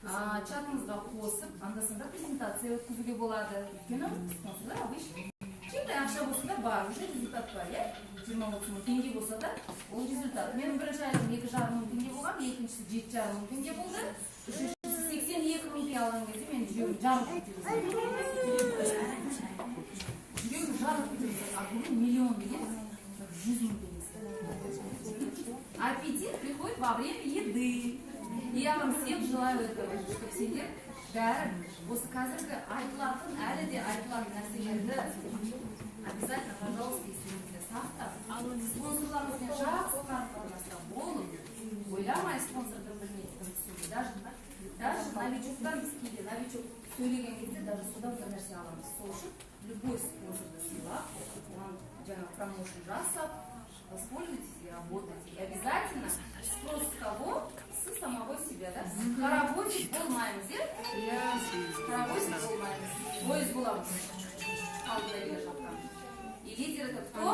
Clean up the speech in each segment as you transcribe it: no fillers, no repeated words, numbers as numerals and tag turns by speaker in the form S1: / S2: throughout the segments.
S1: Чатыңызға қосып, анда-санда презентация өткізуге болады. Өйткені спонсорлар обычно кішкентай ақша болса да бар, уже результат бар, иә? 20-30 мың теңге болса да, ол результат. Менің бірінші айлығым 2,5 мың теңге болған, екіншісі 7,5 мың теңге болды, үшіншісі 82 мың теңге алған кезде менің жүрегім жарылып кете жаздады. Жүрегім жарылып кете жаздады. А бүгін миллион деген 100 мың теңге. Аппетит приходит во время еды. И я вам всем желаю этого, чтобы сендер бәрі осы қазіргі айтылатын, әлі де айтылатын нәрселерді обязательно, пожалуйста, естеріңізде сақтап, спонсорларыңызбен жақсы қарым қатынаста болып, ойламай спонсорды білмейді түсуге. Даже новичоктан біз кейде, новичок сөйлеген кезде, даже содан бір нәрсе аламыз. Сол үшін любой спонсорды сыйлап, оған жаңағы промоушен жасап, воспользуйтесь и работайте. И обязательно спрос с кого? С самого себя, да? Паровозик болмаймыз, иә? Паровозик болмаймыз. Пойыз боламыз. Алдында келе жатқан. И лидер — это кто?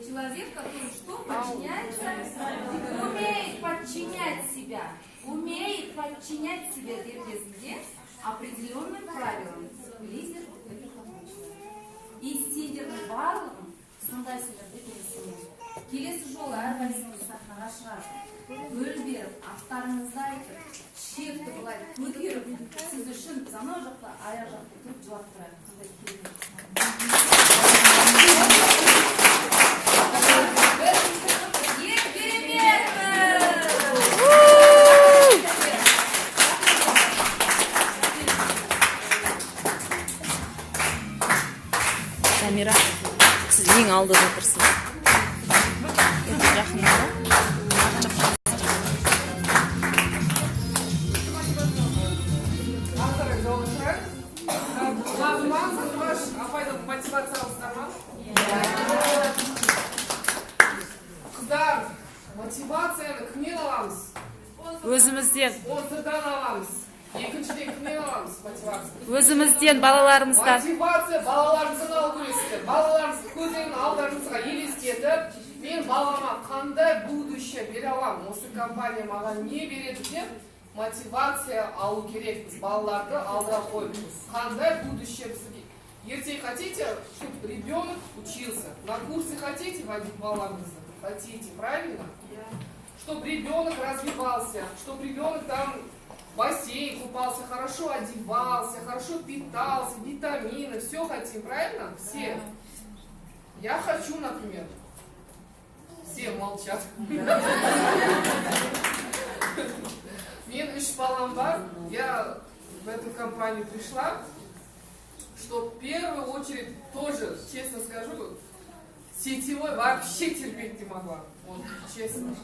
S1: Человек, который что? Подчиняется, умеет подчинять себя. Умеет подчинять себя дер кезінде определенным правилам. Лидер — это такой человек. И сендердің барлығын сондайсыңдар деп мен сенемін. Келесі жолы әрқайсыңыз сахнаға шығарып, гүл беріп, аттарыңызды айтып, шекті былай көтеріп, сіз үшін біз анау жақта, аяқ жақта тұрып жылап тұрайық. Қандай керемет! Біз ең кереметпіз!
S2: Замира, сіз ең алдыда тұрсыз. Енді жақындау. Арт жақта.
S3: Ары қарай жалғастырайық. Ұнады ма, Сандуғаш апайдың мотивацияларыңыздар ма? Қыздар, мотивацияны кімнен аламыз?
S2: Өзімізден.
S3: Спонсордан аламыз. Екіншіден, кімнен аламыз мотивация?
S2: Өзімізден, балаларымыздан.
S3: Мотивация балаларыңыздан алу керексіздер. Балаларыңызды көздерінің алдарыңызға елестетіп, мен балама қандай будущее бере аламын, осы компания маған не береді деп мотивация алу керекпіз. Балаларды алдыға қойып, қандай будущее бізге ертең. Хотите, чтобы ребенок учился на курсы, хотите водить балаларыңызды, хотите, правильно? Чтобы ребенок развивался, чтобы ребенок там в бассейн купался, хорошо одевался, хорошо питался, витамины, все хотим, правильно? Все. Я хочу, например. Все молчат. Мен үш балам бар. Я в эту компанию пришла, что в первую очередь тоже, честно скажу, сетевой вообще терпеть не могла. Вот, честно.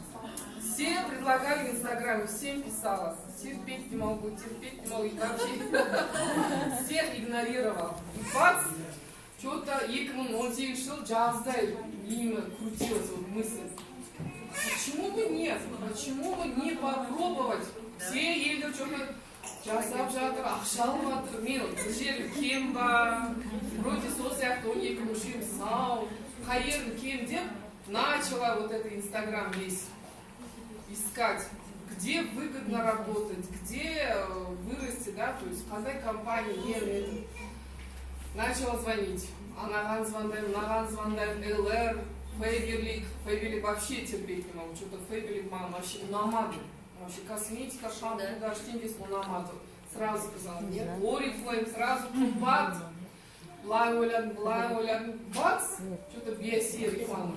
S3: Все предлагали в Инстаграме, всем писала. Терпеть не могу, терпеть не могу. И вообще всех игнорировала. И бац, что-то 2018 жыл жаздай мимо крутилась вот мысль. Почему бы нет? Почему бы не попробовать? Все елдер что-то жасап жатыр, ақша алып жатыр. Мен бір жерім кем ба? Вроде сол сияқты 12 мүшем сау. Қай жерім кем деп начала вот это Инстаграм весь искать, где выгодно работать, где вырасти, да, то есть қандай компания ең это. Начала звонить. Анаған звондаймын, мынаған звондаймын, ЛР, Фейберлик. Фейберлик вообще терпеть не могу. Что-то Фейберлик маған вообще ұнамады. Вообще косметика, шампунь, ештеңесі ұнамады. Сразу сказала, нет. Орифлейм сразу қымбат. Былай ойладым, былай ойладым. Бац, что-то Биосе реклама.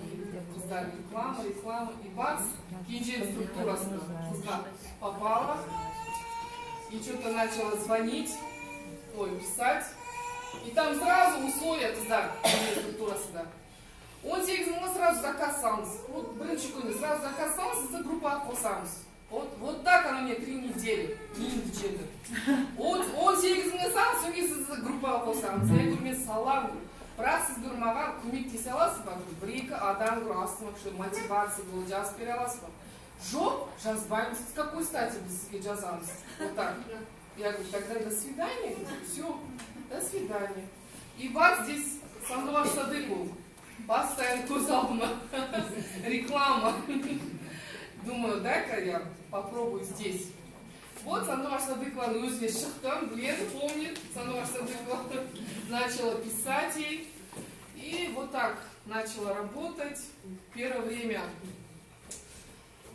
S3: Қыздар реклама, реклама. И бац, Кенженің структурасына қызға попала. И что-то начала звонить, ой, писать. И там сразу условия, қыздар, структурасында. 18 мыңға сразу заказ салыңыз. Вот бірінші күні сразу заказ салыңыз, сізді группаға қосамыз. Вот, вот так она мне 3 недели миымды жеді. 18 мыңға салыңыз, содан кейін сізді группаға қосамыз. Я говорю, мен саламын. Бірақ сіз, говорю, маған көмектесе аласыз ба? Говорю, бір екі адам, говорю, астыма, чтобы мотивация было, жазып бере аласыз ба? Жоқ, жазбаймыз. С какой стати біз сізге жазамыз? Вот так. Я говорю, тогда до свидания. Все, до свидания. И бац, здесь Сандуғаш Садыков. Постоянно көз алдыма реклама. Думаю, дай-ка я попробую здесь. Вот Сандуғаш Садыкованың өзіне шықтым, біледі, помнит. Сандуғаш Садыкова, начала писать ей. И вот так начала работать. Первое время,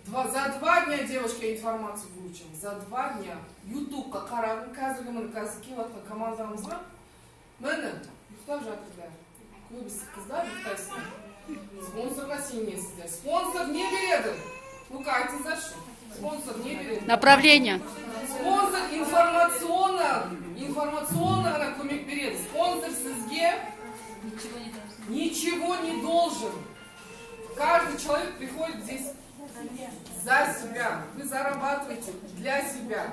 S3: за 2 дня, девушка, я информацию выучила. За 2 дня. Ютубқа қарадым, қазіргі, міне, қазір келіп жатқан командамызға, міне, ұйықтап жатыр бәрі. Көбісі қыздар ұйықтайсыздар. Спонсорға сенесіздер. Спонсор не береді? Ну-ка, айтыңыздаршы. Спонсор не береді?
S4: Направление.
S3: Спонсор информационно ғана көмек береді. Спонсор сізге
S1: Ничего не должен.
S3: Ничего не должен. Каждый человек приходит здесь за себя. Вы зарабатываете для себя.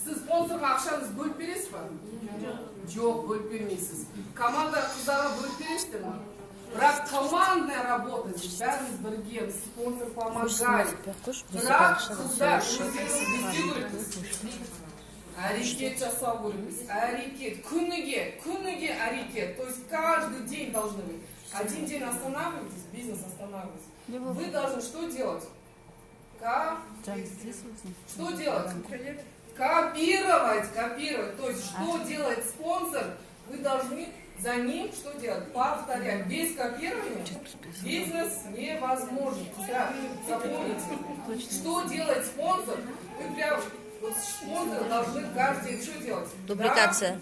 S3: Сіз спонсорға ақшаңызды бөліп бересіз ба? Жоқ, бөліп бермейсіз. Команда қыздарға бөліп бересіздер ма? Бірақ командная работа здесь, бәріміз бірге, спонсор помогает. Бірақ қыздар, өздеріңіз не істеу керекпіз? Әрекет жасау керекпіз. Әрекет. Күніге, күніге әрекет. То есть каждый день должны быть. Один день останавливаетесь, бизнес останавливается. Вы должны что делать? Что делать? Копировать, копировать. То есть что делает спонсор, вы должны за ним что делать? Повторять. Без копирования бизнес невозможен. Да, запомните. Что делает спонсор? Вы прям, вот спонсоры должны каждый день что делать?
S5: Дубликация.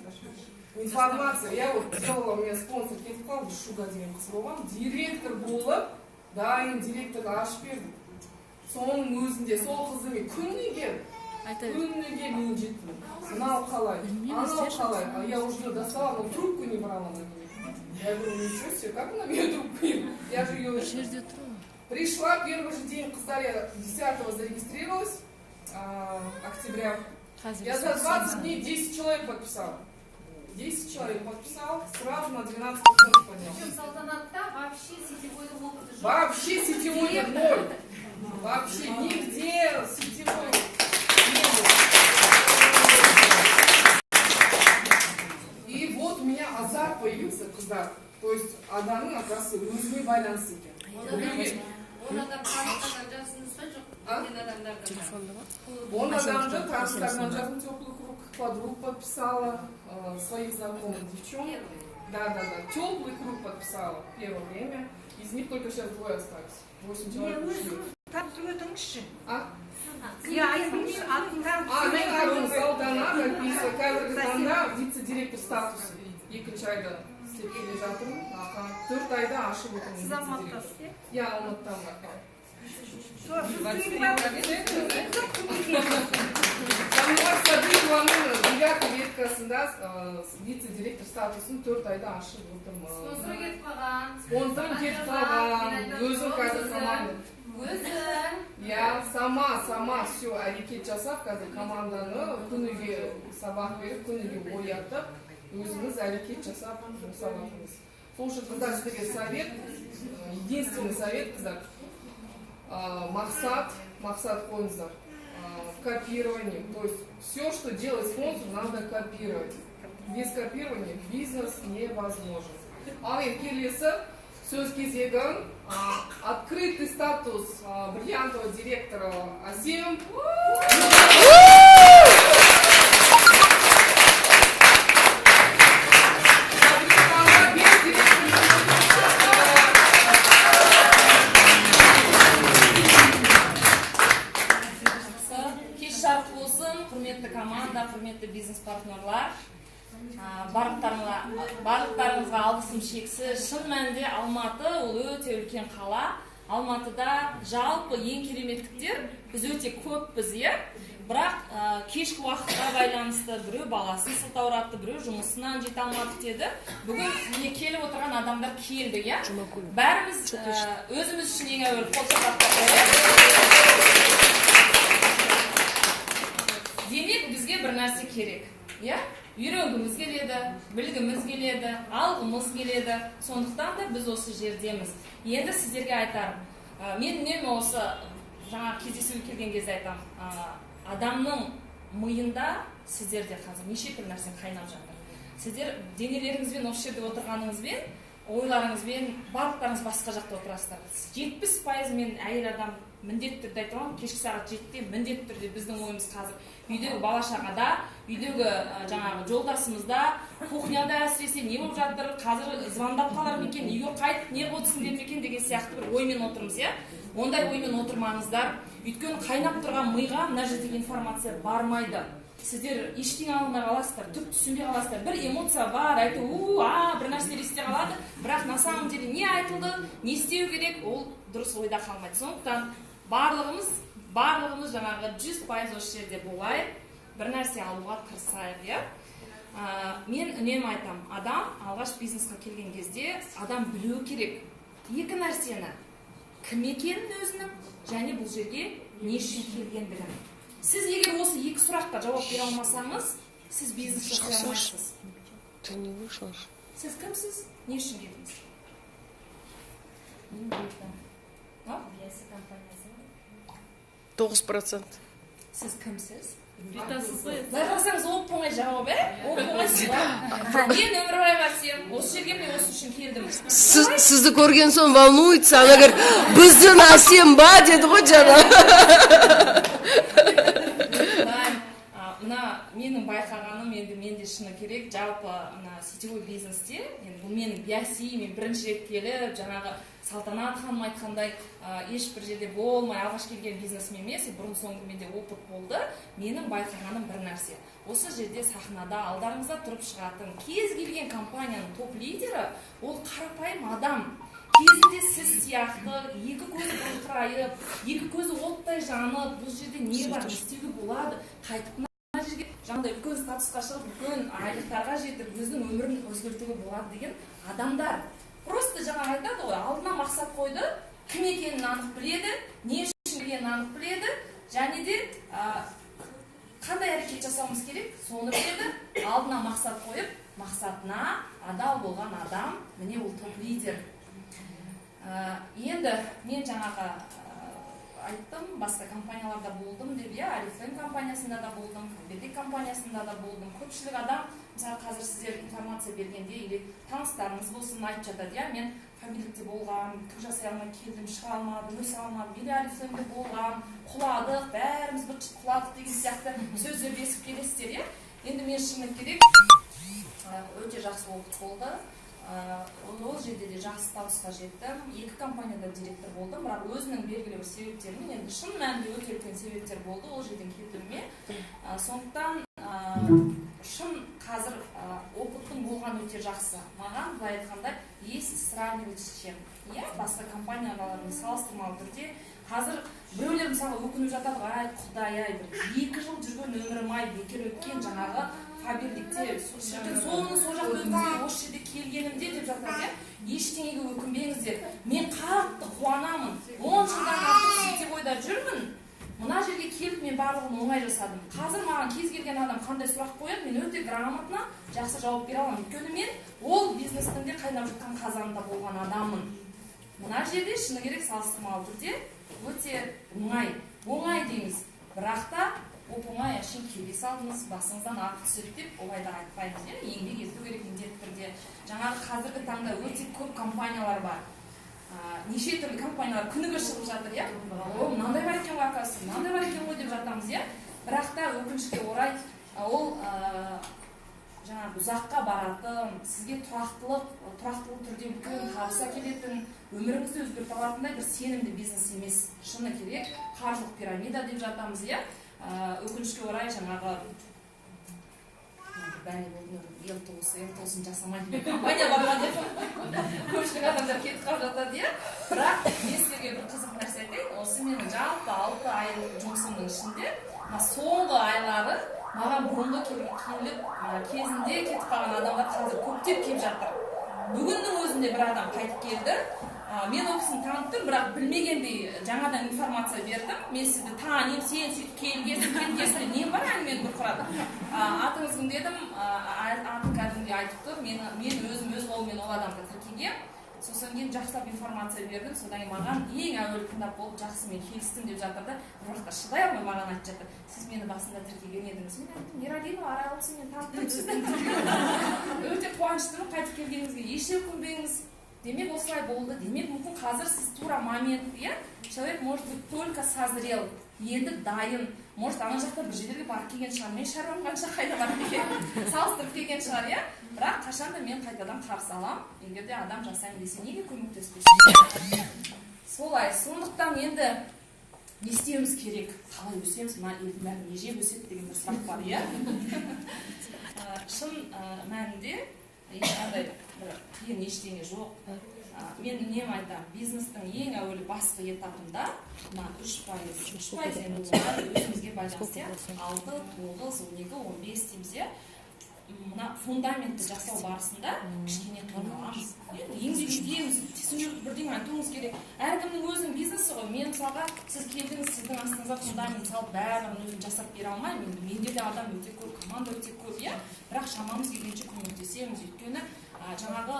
S3: Да? Информация. Я вот делала, у меня спонсор кетіп қалды, Шуга деген қыз болған. Директор болып, дайын директор ашып берді. Соның өзінде сол қызды мен күніге мен жеттім. Мынау қалай, анау қалай. А я уже достала, но трубку не брала на меня. Я говорю: «Ничего себе, как она меня трубку не...» Я же ее... Пришла первый же день, қыздар, я 10 зарегистрировалась, октября. Я за 20 дней 10 человек подписала. 10 человек подписал, сразу на 12% поднял.
S1: Причем Салтанатта вообще сетевой опыт жоқ.
S3: Вообще сетевой ноль. Вообще нигде сетевой не было. И вот у меня азарт появился, қыздар. То есть адамның, оказывается, өзіне байланысты екен.
S6: 10 адам таныстардан жаздыңыз ба, жоқ?
S3: А?
S6: Білген адамдардан ба?
S3: 10 адамды таныстардан жаздым, теплый круг, подруг подписала, своих знакомых девчонок. Да. Теплый круг подписала первое время. Из них только сейчас двое остались. Восемь человек ушли.
S7: Танысып өтіңізші.
S3: А?
S7: Иә, айтыңызшы, атын.
S3: А, мен атым Салтанат Альписа. Қазіргі таңда вице-директор статусы екінші айда істеп келе жатырмын. Аха. 4 айда ашып отырмын.
S7: Сіз Алматыдасыз, иә?
S3: Иә, Алматыдамын, аха.
S7: Сол, сіз кім бар?
S3: Сандуғаш Садыкованың девятый веткасында вице-директор статусын 4 айда ашып отырмын.
S1: Спонсор кетіп қалған.
S3: Спонсорым кетіп қалған. Өзім қазір команда.
S1: Өзің.
S3: Я сама, сама все әрекет жасап, қазір команданы күніге сабақ беріп, күніге оятып, өзіміз әрекет жасап жұмсап жатырмыз. Сол үшін, қыздар, сіздерге совет, единственный совет, қыздар, мақсат, мақсат қойыңыздар. Копирование, то есть все, что делает спонсор, надо копировать. Без копирования бизнес невозможен. Ал енді келесі сөз кезегін открытый статус бриллиантового директора Асем. Қазіргі таңда бес директор.
S2: Жақсы. Кеш жарық болсын, құрметті команда, құрметті бизнес партнерлар. Барлықтарыңызға алғысым шексіз. Шын мәнінде Алматы ол өте үлкен қала. Алматыда жалпы ең кереметтіктер біз өте көппіз, иә. Бірақ кешкі уақытқа байланысты біреу баласын сылтауратты, біреу жұмысынан жете алмады деді. Бүгін міне келіп отырған адамдар келді, иә. Бәріміз өзіміз үшін ең әуелі қол шапалақтап қояйық. Демек, бізге бір нәрсе керек, иә, үйренгіміз келеді, білгіміз келеді, алғымыз келеді. Сондықтан да біз осы жердеміз. Енді сіздерге айтарым, мен үнемі осы жаңа кездесуге келген кезде айтамын, адамның миында, сіздерде қазір неше түрлі нәрсе қайнап жатыр. Сіздер денелеріңізбен осы жерде отырғаныңызбен, ойларыңызбен барлықтарыңыз басқа жақта отырасыздар. 70% мен әйел адам Міндетті түрде айта аламын, кешкі сағат 7-де міндетті түрде біздің ойымыз қазір үйдегі бала шағада, үйдегі жаңағы жолдасымызда, кухняда әсіресе не болып жатыр, қазір звондап қалар ма екен, үйге қайтып не қылып отырсың дер ме екен деген сияқты бір оймен отырмыз, иә. Ондай оймен отырмаңыздар, өйткені қайнап тұрған миға мына жердегі информация бармайды. Сіздер ештеңе алмай қаласыздар, түк түсінбей қаласыздар. Бір эмоция бар, әйтеуір у а бір нәрселер есте қалады, бірақ на самом деле не айтылды, не істеу керек, ол дұрыс ойда қалмайды. Сондықтан барлығымыз жаңағы 100% осы жерде болайық, бір нәрсе алуға тырысайық, иә. Мен үнемі айтамын, адам алғаш бизнесқа келген кезде адам білуі керек екі нәрсені: кім екенін өзінің және бұл жерге не үшін келгендігін. Сіз егер осы екі сұраққа жауап бере алмасаңыз, сіз бизнес жасай алмайсыз.
S6: Ты не вышла же.
S2: Сіз кімсіз, не үшін келдіңіз?
S1: Мен Бета.
S2: А?
S1: Биоси компаниясы.
S6: 9%.
S2: Сіз кімсіз?
S4: Бетасыз ғой.
S2: Былай қарасаңыз, оп оңай жауап, ә? Оп оңай сұрақ. Мен Өмірбаева Әсем, осы жерге міне осы үшін келдім.
S6: Сізді көрген соң волнуется. Она говорит, біздің Әсем ба деді ғой жаңа.
S2: Құдайым, мына менің байқағаным, енді мен де шыны керек, жалпы мына сетевой бизнесте, енді бұл менің Биоси, мен бірінші рет келіп, жаңағы Салтанат ханым айтқандай, ешбір жерде болмай алғаш келген бизнесім емес, бұрын соңды менде опыт болды. Менің байқағаным бір нәрсе: осы жерде сахнада алдарыңызда тұрып шығатын кез келген компанияның топ лидері ол қарапайым адам. Кезінде сіз сияқты екі көзі бұрқырайып, екі көзі оттай жанып, бұл жерде не бар, не істеуге болады, қайтып мына жерге жаңағыдай үлкен статусқа шығып, үлкен айлықтарға жетіп, өзінің өмірін өзгертуге болады деген адамдар. Просто жаңа айтады ғой, алдына мақсат қойды, кім екенін анық біледі, не үшін келгенін анық біледі, және де қандай әрекет жасауымыз керек, соны біледі. Алдына мақсат қойып, мақсатына адал болған адам, міне ол топ лидер. Енді мен жаңағы айттым, басқа компанияларда болдым деп, иә, Орифлейм компаниясында да болдым, Фаберлик компаниясында да болдым. Көпшілік адам, мысалы, қазір сіздер информация бергенде или таныстарыңыз болсын айтып жатады, иә, мен Фаберликте болғам, түк жасай алмай келдім, шыға алмадым, өсе алмадым, или Орифлеймде болғам, құладық, бәріміз бір құладық деген сияқты сөздерді естіп келесіздер, иә. Енді мен шыны керек, өте жақсы опыт болды. Ол жерде де жақсы статусқа жеттім, екі компанияда директор болдым, бірақ өзінің белгілі бір себептерімен, енді шын мәнінде өте үлкен себептер болды ол жерден кетуіме. Сондықтан шын қазір опыттың болған өте жақсы. Маған былай айтқанда есть сравнивать с чем, иә, басқа компаниялармен салыстырмалы түрде. Қазір біреулер мысалы өкініп жатады ғой, ай құдай ай, бір 2 жыл жүрген өмірім ай бекер өткен, жаңағы Фаберликте шіркін соны сол жақта өткізбей осы жерде келгенімде деп жатады, иә. Ештеңеге өкінбеңіздер, мен қатты қуанамын, 10 жылдан артық сетевойда жүрмін, мына жерге келіп мен барлығын оңай жасадым. Қазір маған кез келген адам қандай сұрақ қояды, мен өте грамотно жақсы жауап бере аламын, өйткені мен ол бизнестің де қайнап жатқан қазанында болған адаммын. Мына жерде шыны керек салыстырмалы түрде өте оңай, оңай дейміз, бірақ та оп оңай әшейін келе салдыңыз, басыңыздан ақ түседі деп олай да айтпаймыз, иә. Еңбек ету керек міндетті түрде. Жаңағы қазіргі таңда өте көп компаниялар бар, неше түрлі компаниялар күніге шығып жатыр, иә. О, мынандай бар екен ғой, оказывается, мынандай бар екен ғой деп жатамыз, иә. Бірақ та өкінішке орай ол жаңағы ұзаққа баратын, сізге тұрақтылық түрде үлкен табыс әкелетін, өміріңізді өзгерте алатындай бір сенімді бизнес емес. Шыны керек, қаржылық пирамида деп жатамыз, иә. Өкінішке орай жаңағы бәле болды, ел тоғысын жасамайтын компания бар ма деп көпшілік адамдар кетіп қалып жатады, иә. Бірақ мен сіздерге бір қызық нәрсе айтайын. Осы менің жалпы 6 айлық жұмысымның ішінде мына соңғы айлары маған бұрынғы келіп кезінде кетіп қалған адамдар қазір көптеп келіп жатыр. Бүгіннің өзінде бір адам қайтып келді. Мен ол кісіні танып тұрмын, бірақ білмегендей жаңадан информация бердім. Мен сізді танимын, сен сөйтіп келгенсің, кеткенсің, нем бар әңгімені бұрқырады. Атыңыз кім дедім, атын кәдімгідей айтып тұр. Мен өзім өз қолыммен ол адамды тіркегем. Сосын кейін жақсылап информация бердім. Содан кейін маған ең әуелі тыңдап болып, жақсы, мен келістім деп жатыр да, бір уақытта шыдай алмай маған айтып жатыр: сіз мені басында тіркеген едіңіз. Мен айттым, Ералинова Арайлым, мен танып тұрмын сізді. Өте қуаныштымын қайтып келгеніңізге, еш өкінбеңіз. Демек, осылай болды. Демек, мүмкін, қазір сіз тура момент, иә, человек, может быть, только созрел, енді дайын, может, ана жақта бір жерлерге барып келген шығар, мен шаруам қанша, қайда барып келген, салыстырып келген шығар, иә. Бірақ қашан да мен қайтадан қарсы аламын, егер де адам жасаймын десе, неге көмектеспесін? Солай. Сондықтан енді не істеуіміз керек, қалай өсеміз, мына елдің бәрі не жеп өседі деген бір сұрақ бар, иә. Шын мәнінде ешқандай бір қиын ештеңе жоқ. Мен үнемі айтамын, бизнестің ең әуелі басқы этапында мына 3%, 3% енді олар өзімізге байланысты, иә, 6, 9, 12, 15 дейміз, иә. Мына фундаментті жасау барысында кішкене қиналамыз, енді еңбек етеміз, түсіндіріп бірдеңе айтуымыз керек. Әркімнің өзінің бизнесі ғой. Мен, мысалға, сіз келдіңіз, сіздің астыңызға фундамент салып, барлығын өзім жасап бере алмаймын. Енді менде де адам өте көп, команда өте көп, иә, бірақ шамамыз келгенше көмектесеміз. Өйткені жаңағы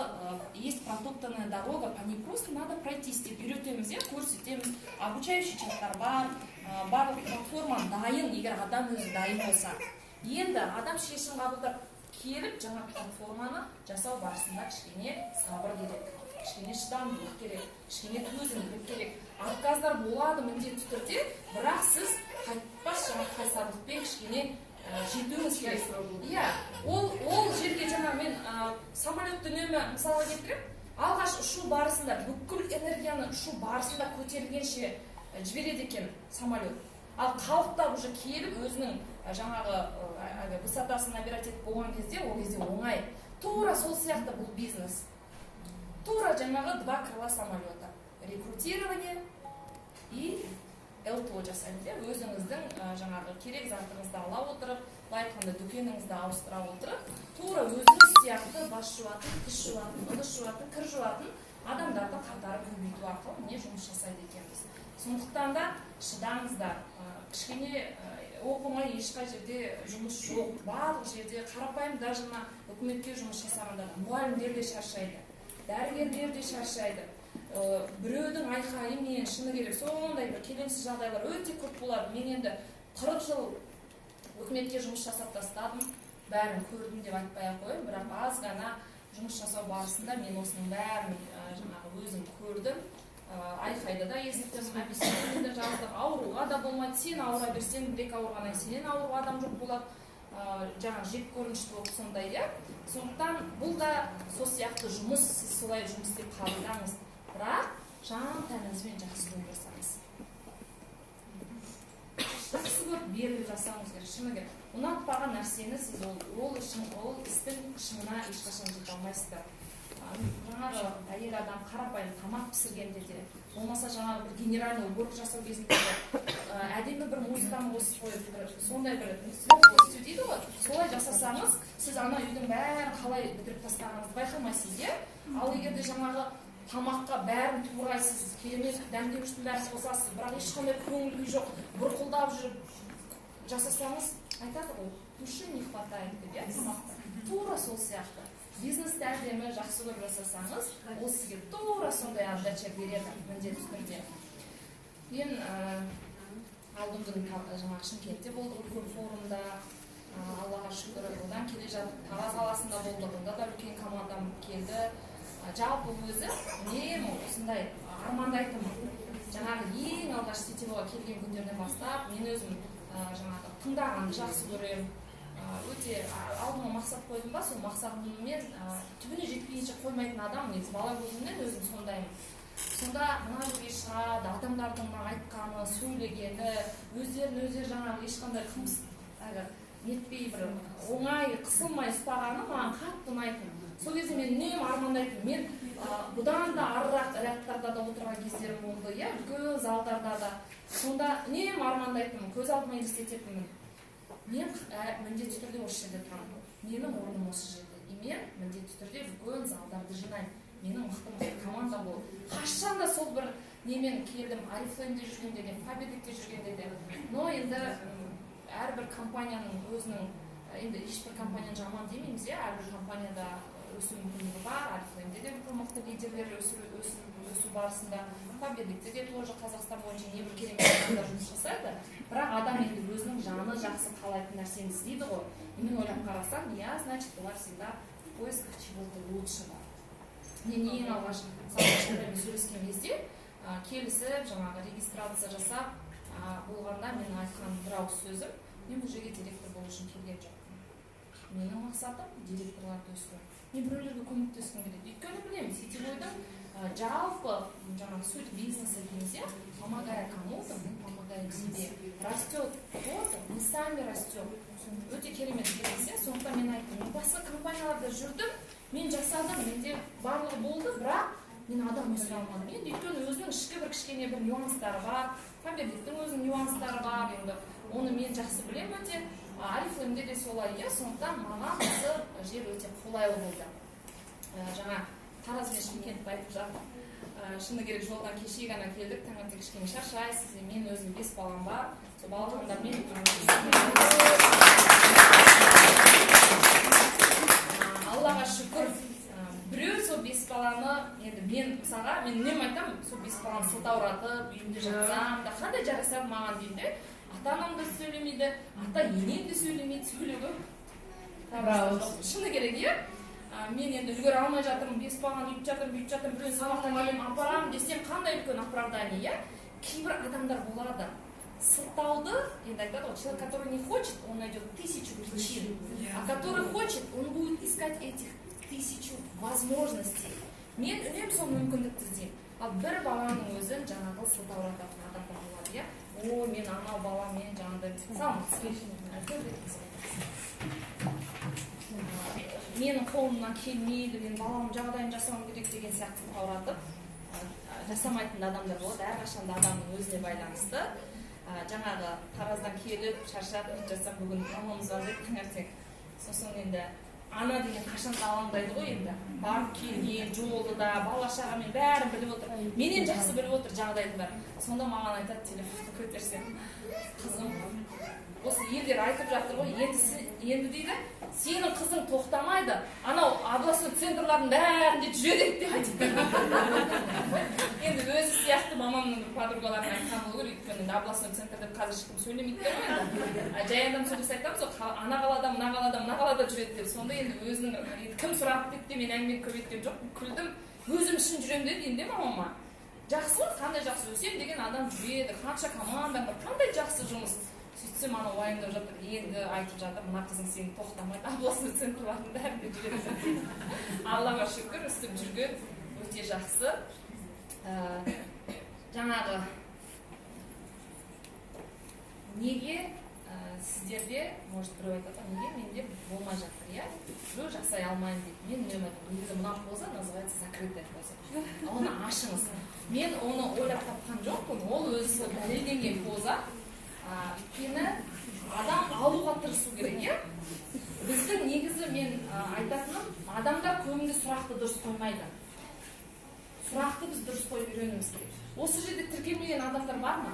S2: есть протоптанная дорога, по ней просто надо пройтись деп үйретеміз, иә, көрсетеміз. Обучающий чаттар бар, барлық платформа дайын, егер адам өзі дайын болса. Енді адам шешім қабылдап келіп, жаңа платформаны жасау барысында кішкене сабыр керек, кішкене шыдамдылық керек, кішкене төзімділік керек. Отказдар болады міндетті түрде, бірақ сіз қайтпас жаңа қайсарлықпен кішкене жетуіңіз керек, иә, ол жерге. Жаңа мен самолетті үнемі мысалға келтіремін. Алғаш ұшу барысында бүкіл энергияны ұшу барысында көтерілгенше жібереді екен самолет. Ал қалықтап уже келіп, өзінің жаңағы әлгі высотасын набирать етіп болған кезде, ол кезде оңай. Тура сол сияқты бұл бизнес, тура жаңағы два крыла самолета: рекрутирование и ЛТО жасаймыз, иә. Өзіңіздің жаңағы керек затыңызды ала отырып, былай айтқанда, дүкеніңізді ауыстыра отырып, тура өзіңіз сияқты бас жуатын, тіс жуатын, ыдыс жуатын, кір жуатын адамдардың қатарын көбейту арқылы, міне, жұмыс жасайды екенбіз. Сондықтан да шыдаңыздар. Кішкене оп оңай ешқай жерде жұмыс жоқ. Барлық жерде қарапайым, даже мына үкіметке жұмыс жасағанда да мұғалімдер де шаршайды, дәрігерлер де шаршайды. Біреудің айқайымен, шыны керек, сондай бір келеңсіз жағдайлар өте көп болады. Мен енді 40 жыл үкіметке жұмыс жасап тастадым, бәрін көрдім деп айтпай ақ қояйын, бірақ аз ғана жұмыс жасау барысында мен осының бәрін жаңағы өзім көрдім. Айқайды да естідім, объяснение де жаздық. Ауруға да болмайды, сен ауыра берсең, бір екі ауырғаннан кейін сенен ауру адам жоқ болады. Жаңағы жек көрінішті болып сондай, иә. Сондықтан бұл да сол сияқты жұмыс, сіз солай жұмыс деп қабылдаңыз, бірақ жан тәніңізбен жақсы көріп жасаңыз, жақсы көріп, беріліп жасауыңыз керек. Шыны керек, ұнатпаған нәрсені сіз ол істің шыңына ешқашан жете алмайсыздар. Жаңағы әйел адам қарапайым тамақ пісіргенде де, болмаса жаңағы бір генеральный уборка жасау кезінде де, әдемі бір музыканы қосып қойып, бір сондай бір легкостью дейді ғой, солай жасасаңыз, сіз ана үйдің бәрін қалай бітіріп тастағаныңызды байқамайсыз, иә. Ал егер де жаңағы тамаққа бәрін турайсыз, керемет дәмдеуіштің бәрін қосасыз, бірақ ешқандай көңіл күй жоқ, бұрқылдап жүріп жасасаңыз, айтады ғой, души не хватает деп, иә, тамақта. Тура сол сияқты бизнесті әдемі, жақсы көріп жасасаңыз, ол сізге тура сондай отдача береді міндетті түрде. Мен алдыңғы күні жаңағы Шымкентте болдық үлкен форумда, Аллаға шүкір. Одан келе жатып Тараз қаласында болдық, онда да үлкен командам келді. Жалпы өзі үнемі осындай армандайтынмын. Жаңағы ең алғаш сетевойға келген күндерден бастап мен өзім жаңағы тыңдағанды жақсы көремін. Өте алдыма мақсат қойдым ба, сол мақсатыммен түбіне жетпейінше қоймайтын адам. Негізі бала кезімнен өзім сондаймын. Сонда мына жерге шығады адамдардың мына айтқаны, сөйлегені, өздерін өздері жаңағы ешқандай қымс әлгі нетпей, бір оңай қысылмай ұстағаны маған қатты ұнайтын. Сол кезде мен үнемі армандайтынмын. Мен бұдан да арырақ рядтарда да отырған кездерім болды, иә, үлкен залдарда да. Сонда үнемі армандайтынмын, көз алдыма елестететінмін: мен міндетті түрде осы жерде тұрамын, менің орным осы жерде, и мен міндетті түрде үлкен залдарды жинаймын, менің мықты мықты командам болады. Қашан да сол бір немен келдім, Орифлеймде жүргенде де, Фаберликте жүргенде де. Но енді әрбір компанияның өзінің, енді ешбір компанияны жаман демейміз, иә, әрбір компанияда өсу мүмкіндігі бар. Орифлеймде де үлкен мықты лидерлер өсу барысында, Фаберликте де тоже Қазақстан бойынша небір керемет адамдар жұмыс жасайды. Бірақ адам енді өзінің жаны жақсы қалайтын нәрсені іздейді ғой. И мен ойлап қарасам, я, значит, была всегда в поисках чего-то лучшего. Мен ең алғаш Салтанат сөйлескен кезде келісіп, жаңағы регистрация жасап болғанда мен айтқан бір ауыз сөзім: мен бұл жерге директор болу үшін келген жоқпын. Менің мақсатым директорларды өсіру. Мен біреулерге көмектескім келеді. Өйткені білемін, сетевойдың жалпы жаңағы суть бизнеса дейміз, иә, помогая кому-то, мы помогаем себе. Растет кто-то, мы сами растем. Өте керемет бизнес, иә. Сондықтан мен айттым, мен басқа компанияларда жүрдім, мен жасадым, менде барлығы болды, бірақ мен адам өсіре алмадым. Енді өйткені өзінің ішкі бір кішкене бір нюанстары бар, Фаберликтің өзінің нюанстары бар, енді оны мен жақсы білемін өте. Орифлеймде де солай, иә. Сондықтан маған осы жер өте қолайлы болды. Жаңа Тараз бен Шымкентті айтып жатыр. Шыны керек, жолдан кеше ғана келдік, таңертең кішкене шаршайсыз. Мен өзім 5 балам бар, сол балапандармен. Аллаға шүкір, біреу сол 5 баланы, енді мен мысалға, мен үнемі айтамын, сол 5 баланы сылтауратып үйімде жатсам да қандай жарасады маған деймін де. Ата анам да сөйлемейді, ата енем де сөйлемейді, сөйлеуге шыны керек, иә. Мен енді үлгере алмай жатырмын, 5 баланы үйтіп жатырмын, бүйтіп жатырмын, біреуін сабақтан келемін, апарамын десем, қандай үлкен оправдание, иә. Кейбір адамдар болады, сылтауды, енді айтады ғой, человек, который не хочет, он найдет 1000 причин, а который хочет, он будет искать этих 1000 возможностей. Мен үнемі сол мүмкіндікті іздеймін. Ал бір баланың өзін жаңағы сылтаурататын адамдар болады, иә. О, мен анау баламен жаңағыдай, саламатсыз, менің қолымнан келмейді, мен баламның жағдайын жасауым керек деген сияқты сылтауратып жасамайтын адамдар болады. Әрқашан да адамның өзіне байланысты. Жаңағы Тараздан келіп шаршап жатсам, бүгін мамам звондайды таңертең. Сосын енді ана деген қашан да алаңдайды ғой енді. Барып келген жолды да, бала шағамен бәрін біліп отыр. Менен жақсы біліп отыр жағдайдың бәрін. Сонда маған айтады, телефонды көтерсем, қызым, осы елдер айтып жатыр ғой, енді дейді, сенің қызың тоқтамайды, анау областной центрлардың бәрінде жүреді деп айтады. Енді өзі сияқты мамамның подругаларына айтқан болу керек, өйткені енді областной центр деп қазір ешкім сөйлемейді ғой енді. Жай адам сөйлесе айтамыз ғой, ана қалада, мына қалада, мына қалада жүреді деп. Сонда енді өзінің, енді кім сұрады деп те мен әңгімені көбейткен жоқпын, күлдім. Өзім үшін жүремін деді енді мамама. Жақсы ғой, қандай жақсы өсем деген адам жүреді, қанша командам бар, қандай жақсы жұмыс. Сөйтсем ана уайымдап жатыр, енді айтып жатыр, мына қызың сені тоқтамайды, областной центрлардың бәрінде жүреді. Аллаға шүкір, өстіп жүрген өте жақсы. Жаңағы неге сіздерде, может біреу айтады, неге менде болмай жатыр, иә? Біреу жасай алмаймын дейді. Мен үнемі айтамын, негізі мына поза называется закрытая поза. Оны ашыңыз. Мен оны ойлап тапқан жоқпын, ол өзі сол дәлелденген поза. Өйткені адам алуға тырысу керек, иә? Біздің негізі мен айтатыным, адамдар көбінде сұрақты дұрыс қоймайды. Сұрақты біз дұрыс қойып үйренуіміз керек. Осы жерде тіркелмеген адамдар бар ма?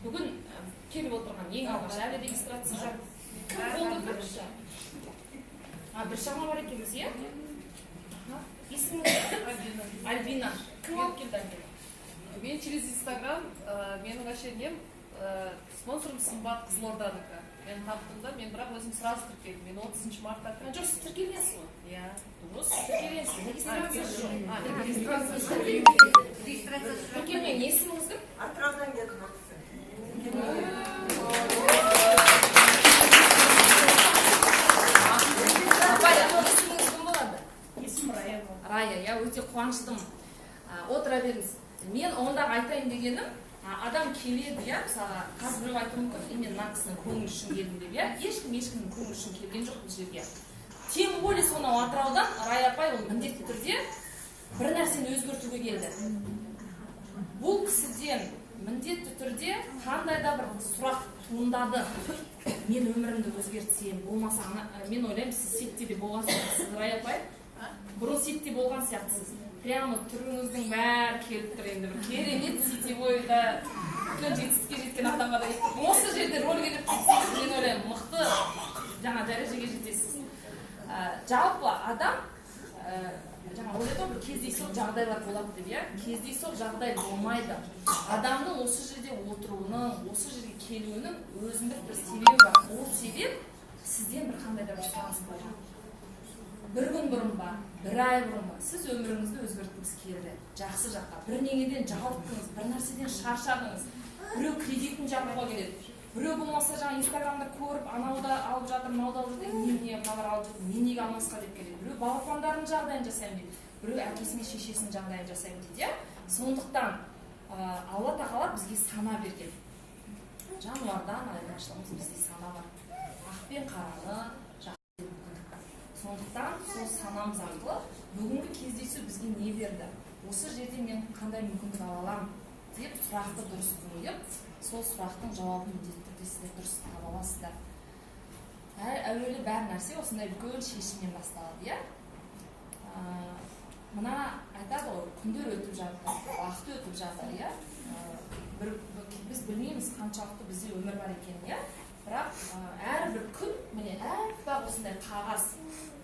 S2: Бүгін келіп отырған ең алғаш әлі регистрация жоқ. Кім қол көтерші? Біршама бар екенбіз, иә? Есіміңіз? Альбина. Кім алып келді Альбина?
S3: Мен через Инстаграм, менің вообще нем, спонсорым Сымбат Қызылорданікі. Мен таптым да, мен бірақ өзім сразу тіркелдім. Мен 30 мартта
S2: тіркелдім. Жоқ, сіз тіркелгенсіз ғой?
S3: Иә.
S2: Дұрыс, тіркелгенсіз. Регистрация жоқ.
S7: Регистрация жоқ.
S2: Тіркелмеген. Есіміңіз кім?
S7: Атыраудан келдім, кісі.
S2: Апай, есіміңіз кім болады?
S4: Есімім Рая болады.
S2: Рая, иә, өте қуаныштымын. Отыра беріңіз. Мен онда айтайын дегенім, адам келеді, иә, мысалға, қазір біреу айтуы мүмкін, мен мына кісінің көңілі үшін келдім деп, иә. Ешкім ешкімнің көңілі үшін келген жоқ бұл жерге. Тем более сонау Атыраудан Рая апай ол міндетті түрде бір нәрсені өзгертуге келді. Бұл кісіден міндетті түрде қандай да бір сұрақ туындады. Мен өмірімді өзгертсем, болмаса, мен ойлаймын, сіз сетте де болған сияқтысыз, Рая апай. Бұрын сетте болған сияқтысыз. Прямо түріңіздің бәрі келіп тұр енді, бір керемет сетевойда үлкен жетістікке жеткен адамға да осы жерде рөлге кіріп кетсеңіз, мен ойлаймын, мықты жаңа дәрежеге жетесіз. Жалпы адам жаңа ойлайды ғой, бір кездейсоқ жағдайлар болады деп, иә? Кездейсоқ жағдай болмайды. Адамның осы жерде отыруының, осы жерге келуінің өзіндік бір себебі бар. Ол себеп сізден бір қандай да бір сұраныс болған. Бір күн бұрын ба, бір ай бұрын ба, сіз өміріңізді өзгерткіңіз келді жақсы жаққа. Бірдеңеден жалықтыңыз, бір нәрседен шаршадыңыз. Біреу кредитін жабуға келеді, біреу болмаса жаңа Инстаграмда көріп, анау да алып жатыр, мынау да алып жатыр, немене, мыналар алып жатыр, мен неге алмасқа деп келеді. Біреу балапандарының жағдайын жасаймын дейді, біреу әкесі мен шешесінің жағдайын жасаймын дейді, иә. Сондықтан Алла Тағала бізге сана берген. Жануардан айырмашылығымыз — бізде сана бар, ақ пен қараны жақсы мүмкіндік бар. Сондықтан сол санамыз арқылы бүгінгі кездесу бізге не берді, осы жерде мен қандай мүмкіндік ала аламын деп сұрақты дұрыс қойып, сол сұрақтың жауабын міндетті түрде сіздер дұрыс таба аласыздар. Әуелі бәр нәрсе осындай үлкен шешімнен басталады, иә. Мына айтады ғой, күндер өтіп жатыр, уақыт өтіп жатыр, иә. Бір біз білмейміз қаншалықты бізде өмір бар екенін, иә. Бірақ әрбір күн, міне, аппақ осындай қағаз.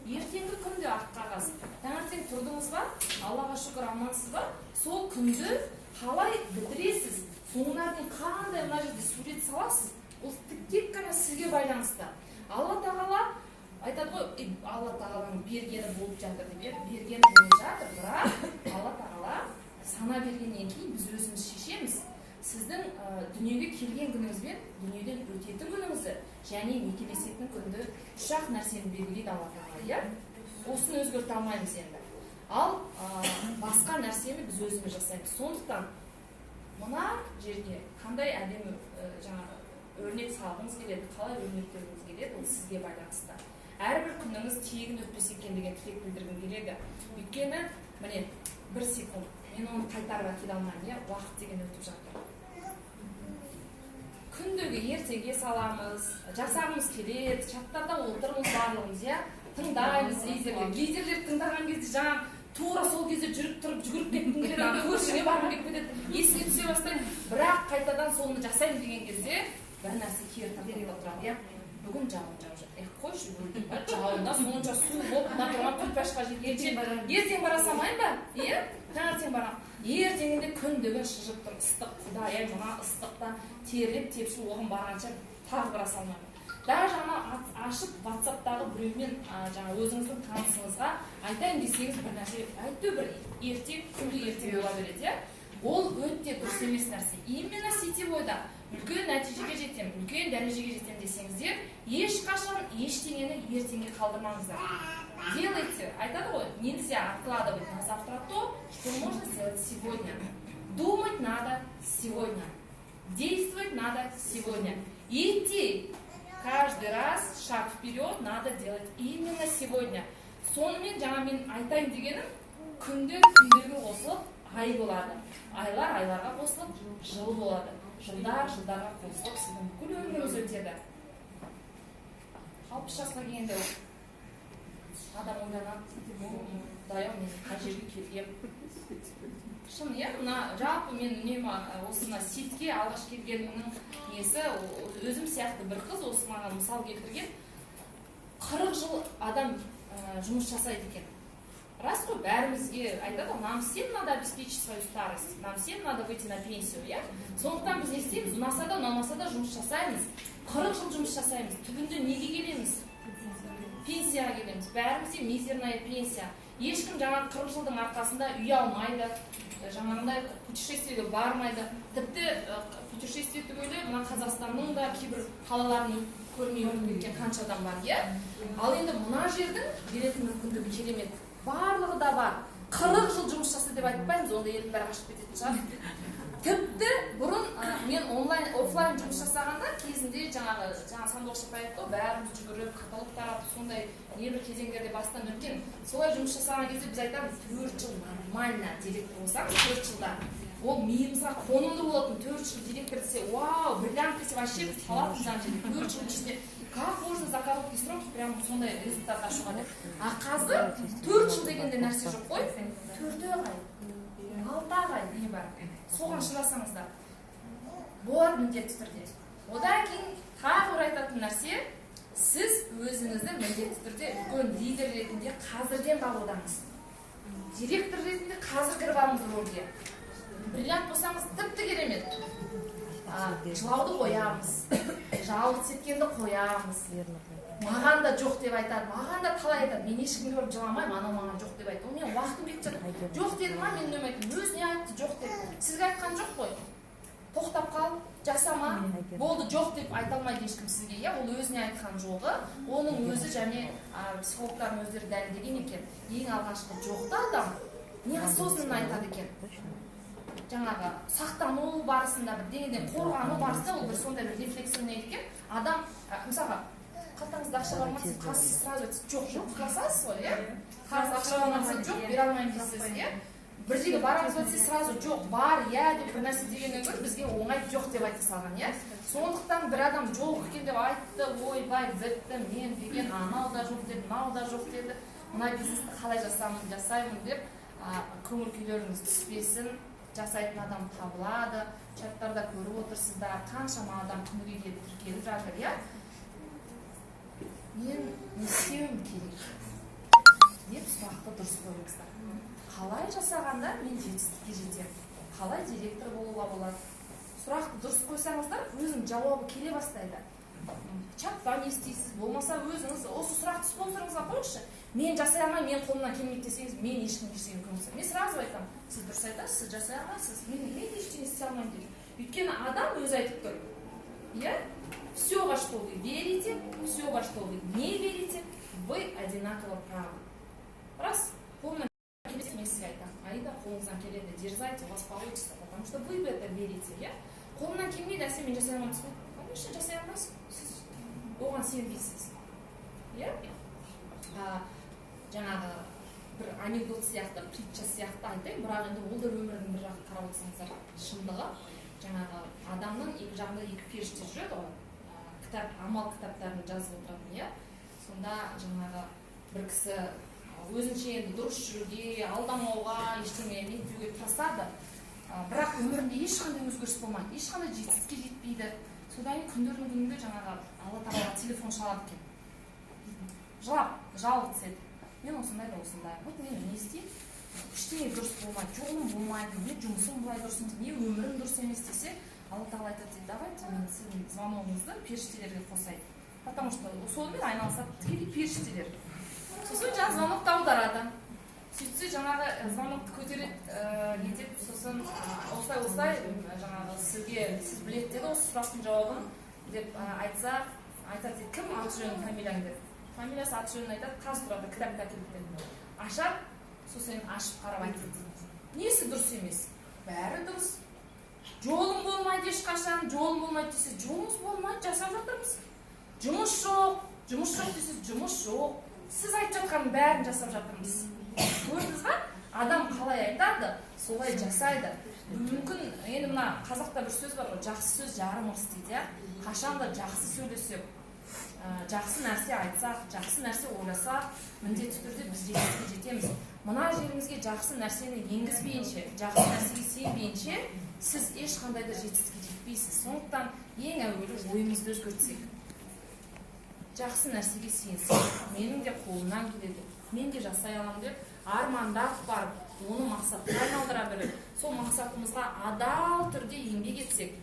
S2: Ертеңгі күн де ақ қағаз. Таңертең тұрдыңыз ба, Аллаға шүкір, амансыз ба, сол күнді қалай бітіресіз, соңына дейін қандай мына жерде сурет саласыз, ол тек қана сізге байланысты. Алла Тағала айтады ғой, Алла Тағаланың бергені болып жатыр деп, иә, бергені болып жатыр. Бірақ Алла Тағала сана бергеннен кейін біз өзіміз шешеміз. Сіздің дүниеге келген күніңіз бен дүниеден өтетін күніңізді және некелесетін күнді, үш ақ нәрсені белгілейді Алла Тағала, иә. Осыны өзгерте алмаймыз енді. Ал басқа нәрсені біз өзіміз жасаймыз. Сондықтан мына жерге қандай әдемі жаңағы өрнек салғыңыз келеді, қалай өрнектегіңіз келеді, ол сізге байланысты. Әрбір күніңіз тегін өтпесе екен деген тілек білдіргім келеді. Өйткені міне, бір секунд, мен оны қайтарып әкеле алмаймын, иә. Уақыт деген өтіп жатыр. Күндегі ертеге саламыз, жасағымыз келеді, чаттарда отырмыз барлығымыз, иә, тыңдаймыз лидерлер. Лидерлер тыңдаған кезде жаңа тура сол кезде жүріп тұрып жүгіріп кеткім келеді, ана көршіге барғым келіп кетеді, есіңе түсе бастайды. Бірақ қайтадан соны жасаймын деген кезде бір нәрсе кері тартып та тұрады, иә. Бүгін жауын жауып жатыр, эх, қойшы, өлдім ба, жауында сонша су болып мына тұрған күлпашқа жеткенше ертең бара салмайын ба, иә, таңертең барамын. Ертеңінде күн деген шыжып тұр, ыстық. Құдай ай, мына ыстықта терлеп тепшіп оған барғанша тағы бара салмаймын. Даже ана ашып Ватсаптағы біреумен, жаңа өзіңіздің танысыңызға айтайын десеңіз, бір нәрсе әйтеуір бір ертең, күнде ертең бола береді, иә. Ол өте дұрыс емес нәрсе. Именно сетевойда үлкен нәтижеге жетемін, үлкен дәрежеге жетемін десеңіздер, ешқашан ештеңені ертеңге қалдырмаңыздар. Делайте, айтады ғой, нельзя откладывать на завтра то, что можно сделать сегодня. Думать надо сегодня, действовать надо сегодня, идти каждый раз шаг вперед надо делать именно сегодня. Сонымен жаңа мен айтайын дегенім, күндер күндерге қосылып ай болады, айлар айларға қосылып жыл болады, жылдар жылдарға қосылып сіздің бүкіл өміріңіз өтеді. 60 жасқа келгенде адам ойланады: құдай ау, мен қай жерге келгем? Шын, иә. Мына жалпы мен үнемі осы мына сетьке алғаш келгенімнің несі, өзім сияқты бір қыз осы маған мысал келтірген: 40 жыл адам жұмыс жасайды екен. Рас қой, бәрімізге айтады ғой, нам всем надо обеспечить свою старость, нам всем надо выйти на пенсию, иә. Сондықтан біз не істейміз? Ұнаса да, ұнамаса да жұмыс жасаймыз. 40 жыл жұмыс жасаймыз. Түбінде неге келеміз? Пенсияға келеміз. Бәрімізде мизерная пенсия. Ешкім жаңағы 40 жылдың арқасында үй алмайды, жаңағындай путешествиеге бармайды. Тіпті путешествие түгелі мына Қазақстанның да кейбір қалаларын көрмей өтіп кеткен қанша адам бар, иә. Ал енді мына жердің беретін мүмкіндігі керемет, барлығы да бар. 40 жыл жұмыс жаса деп айтпаймыз, онда елдің бәрі қашып кететін шығар. Тіпті бұрын мен онлайн, офлайн жұмыс жасағанда кезінде жаңағы жаңа Сандуғаш апай айтты ғой, бәріміз жүгіріп, каталог таратып, сондай небір кезеңдерде бастан өткен. Солай жұмыс жасаған кезде біз айтамыз: 4 жыл нормально директор болсаңыз, 4 жылда ол миымызға қонымды болатын. 4 жыл директор десе, вау, бриллиант десе, вообще біз қалатынбыз ана жерде. 4 жылдың ішінде как можно за короткий срок прям сондай результат ашуға деп. А қазір 4 жыл дегенде нәрсе жоқ қой, 4 ақ ай, 6 ақ ай не бар, соған шыдасаңыздар болады міндетті түрде. Одан кейін тағы бір айтатын нәрсе: сіз өзіңізді міндетті түрде үлкен лидер ретінде қазірден қабылдаңыз, директор ретінде қазір кіріп алыңыз рөлге. Бриллиант болсаңыз, тіпті керемет. Жылауды қоямыз, жалғыз еткенді қоямыз. Маған да да жоқ деп айтады, маған да талай айтады. Мен ешкімге барып жыламаймын, анау маған жоқ деп айтты. Ол менің уақытым кетіп жатыр. Жоқ деді ма, мен үнемі айтамын, өзіне айтты жоқ деп. Сізге айтқан жоқ қой. Тоқтап қал, жасама, болды, жоқ деп айта алмайды ешкім сізге, иә. Ол өзіне айтқан жоғы, оның өзі және психологтардың өздері дәлелдеген екен. Ең алғашқы жоқты адам неосознанно айтады екен. Жаңағы сақтану барысында, бірдеңеден қорғану барысында ол бір сондай бір рефлексивный екен. Адам, мысалға, қалтаңызда ақша бар ма, сіз қазір сразу айтасыз, жоқ, жоқ, құласасыз ғой, иә? Қарыз ақша бар ма, жоқ, бере алмаймын дейсіз, иә? Бір жерге барамыз ба десе, сразу жоқ, бар, иә деп бір нәрсе дегеннен гөрі бізге оңай жоқ деп айта салған, иә? Сондықтан бір адам жоқ екен деп айтты, ойбай, бітті, мен деген анау да жоқ деді, мынау да жоқ деді, мына бизнесті қалай жасаймын деп көңіл күйлеріңіз түспесін. Жасайтын адам табылады. Чаттарда көріп отырсыздар, қаншама адам күніге келіп тіркеліп жатыр, иә? Мен не істеуім керек деп сұрақты дұрыс қойыңыздар. Қалай жасағанда мен жетістікке жетемін? Қалай директор болуға болады? Сұрақты дұрыс қойсаңыздар, өзінің жауабы келе бастайды. Чатта не істейсіз, болмаса өзіңіз осы сұрақты спонсорыңызға қойыңызшы. Мен жасай алмаймын, мен қолымнан келмейді десеңіз, мен ешкімге ештеңе көмектесе. Мен сразу айтамын, сіз дұрыс айтасыз, сіз жасай алмайсыз, мен де ештеңе істей алмаймын дейді. Өйткені адам өзі айтып тұр. Иә? Все, во что вы верите, все, во что вы не верите, вы одинаково правы. Рас, қолымнан келмесе, мен сізге айтамын, Аида, қолыңыздан келеді, дерзайте, у вас получится, потому что вы в это верите, иә? Қолымнан келмейді, әсем, мен жасай алмаймын. Конечно, жасай алмайсыз, сіз оған сенбейсіз. Иә? Жаңағы бір анекдот сияқты, притча сияқты айтайын, бірақ енді ол да өмірдің бір жағын қарап отырсаңыздар шындығы. Жаңағы адамның екі жағында екі періште жүреді ғой, кітап, амал кітаптарын жазып отыратын, иә? Сонда жаңағы бір кісі өзінше енді дұрыс жүруге, алдамауға, ештеңе нетпеуге тырысады, бірақ өмірінде ешқандай өзгеріс болмайды, ешқандай жетістікке жетпейді. Содан кейін күндердің күнінде жаңағы Алла тағала телефон шалады екен, жылап жалғыз түседі. Мен осындай да осындай, вот мен не істеймін, ештеңе дұрыс болмайды, жолым болмайды, не жұмысым былай дұрыс емес, не өмірім дұрыс емес десе, Алла тағала айтады дейді, давайте мен сіздің звоногыңызды періштелерге қосайын, потому что сонымен айналысады тікелей періштелер. Сосын жаңағы звонокты аударады. Сөйтсе жаңағы звонокты көтереді, не деп, сосын осылай осылай жаңағы сізге, сіз біледі деді осы сұрақтың жауабын деп айтса, айтады дейді, кім, аты жөнің, фамилияң деп. Фамилиясы, аты жөнін айтады, қазір тұрады, кітапты әкеліп береді. Ашады, сосын ашып қарап айтады дейді. Несі дұрыс емес? Бәрі дұрыс. Жолым болмайды ешқашан, жолым болмайды десе, жолымыз болмайды, жасап жатырмыз. Жұмыс жоқ, жұмыс жоқ десе, жұмыс жоқ. Сіз айтып жатқанның бәрін жасап жатырмыз. Көрдіңіз ба? Адам қалай айтады, солай жасайды. Мүмкін, енді мына қазақта бір сөз бар ғой, жақсы сөз жарым ырыс дейді, иә? Қашан да жақсы сөйлесек, жақсы нәрсе айтсақ, жақсы нәрсе ойласақ, міндетті түрде біз жетістікке жетеміз. Мына жерімізге жақсы нәрсені енгізбейінше, жақсы нәрсеге сенбейінше, сіз ешқандай да жетістікке жетпейсіз. Сондықтан ең әуелі ойымызды өзгертсек, жақсы нәрсеге сенсек, менің де қолымнан келеді, мен де жасай аламын деп армандап барып, оны мақсатқа айналдыра біліп, сол мақсатымызға адал түрде еңбек етсек,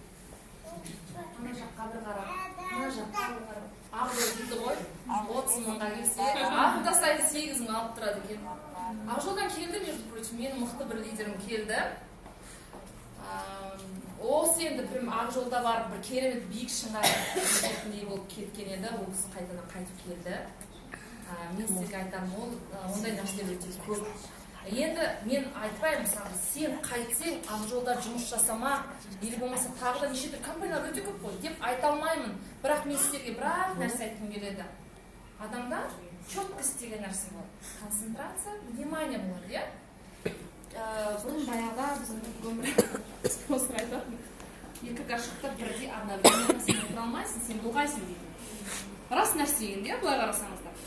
S2: ана жаққа бір қарап, мына жаққа бір қарап, Ақжол дейді ғой, 30 мыңға келсе, апта сайын 8 мың алып тұрады екен. Ақжолдан келді, между прочим, менің мықты бір лидерім келді. Осы енді бір Ақжолда барып бір керемет биік шыңға жететіндей болып кеткен еді, ол кісі қайтадан қайтып келді. Мен сізге айтамын, ол ондай нәрселер өте көп. Енді мен айтпаймын, мысалы, сен қайтсең Ақжолда жұмыс жасама, или болмаса тағы да неше түрлі компаниялар өте көп қой деп айта алмаймын. Бірақ мен сіздерге бір-ақ нәрсе айтқым келеді. Адамда четкость деген нәрсе болады, концентрация, внимание болады, иә? Бұрын баяғыда біздің өмір спонсор айтатын, екі горшокта бірдей одновременно сен отыра алмайсың, сен бұлғайсың дейді. Рас нәрсе енді, иә, былай қарасаңыздар.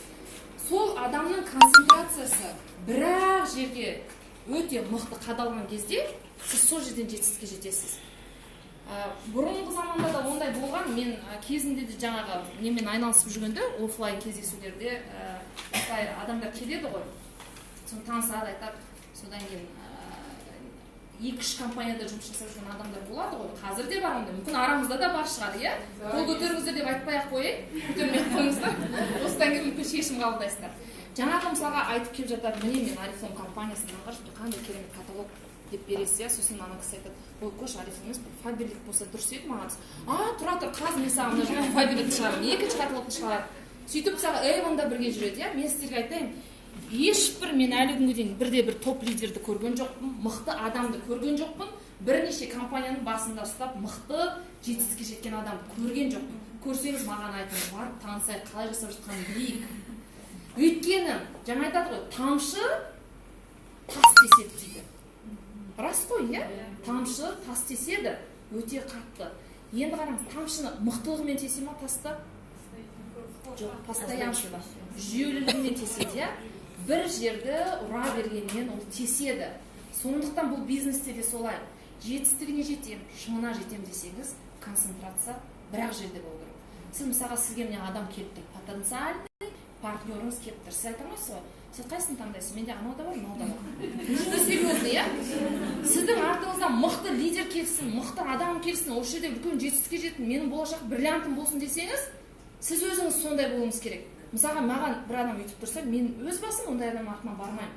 S2: Сол адамның концентрациясы бір-ақ жерге өте мықты қадалған кезде сіз сол жерден жетістікке жетесіз. Бұрынғы заманда да ондай болған. Мен кезінде де жаңағы немен айналысып жүргенде, офлайн кездесулерде осылай адамдар келеді ғой, соны танысады, айтады. Содан кейін 2-3 компанияда жұмыс жасап жүрген адамдар болады ғой, қазір де бар ондай, мүмкін арамызда да бар шығар, иә? Қол көтеріңіздер деп айтпай ақ қояйын, көтермей ақ қойыңыздар, осыдан кейін мүмкін Шешім қабылдайсыздар. Жаңағы мысалға айтып келіп жатады, міне мен Орифлейм компаниясынан қарашы, қандай керемет каталог деп бересіз, иә. Сосын ана кісі айтады, ой, қойшы, Орифлейм емес, Фаберлик болса дұрыс еді маған. А, тұра тұр, қазір мен саған мына жерден Фаберликті шығарамын, екінші каталогты шығарады. Сөйтіп мысалға Эйвонда бірге жүреді, иә. Мен сіздерге айтайын, ешбір мен әлі күнге дейін бірде бір топ лидерді көрген жоқпын, мықты адамды көрген жоқпын, бірнеше компанияның басында ұстап мықты жетістікке жеткен адам көрген жоқпын. Көрсеңіз маған айтыңыз, барып танысайық, қалай жасап жатқанын білейік. Өйткені жаңа айтады ғой, тамшы тас теседі дейді. Рас қой, иә? Тамшы тас теседі, өте қатты. Енді қараңыз, тамшыны мықтылығымен тесе ма тасты? Жоқ, постоянство, жүйелілігімен теседі, иә? Бір жерді ұра бергеннен ол теседі. Сондықтан бұл бизнесте де солай. Жетістігіне жетем, шыңына жетем десеңіз, концентрация бір-ақ жерде болу керек. Сіз мысалға, сізге міне адам келіп тұр, потенциальный партнеріңіз келіп тұр. Сіз айта алмайсыз ғой, сіз қайсысын таңдайсыз? Менде анау да бар, мынау да бар. Несерьезно, иә? Сіздің артыңыздан мықты лидер келсін, мықты адам келсін, осы жерде үлкен жетістікке жеттім, менің болашақ бриллиантым болсын десеңіз, сіз өзіңіз сондай болуыңыз керек. Мысалға, маған бір адам өйтіп тұрса, мен өз басым ондай адамның артынан бармаймын.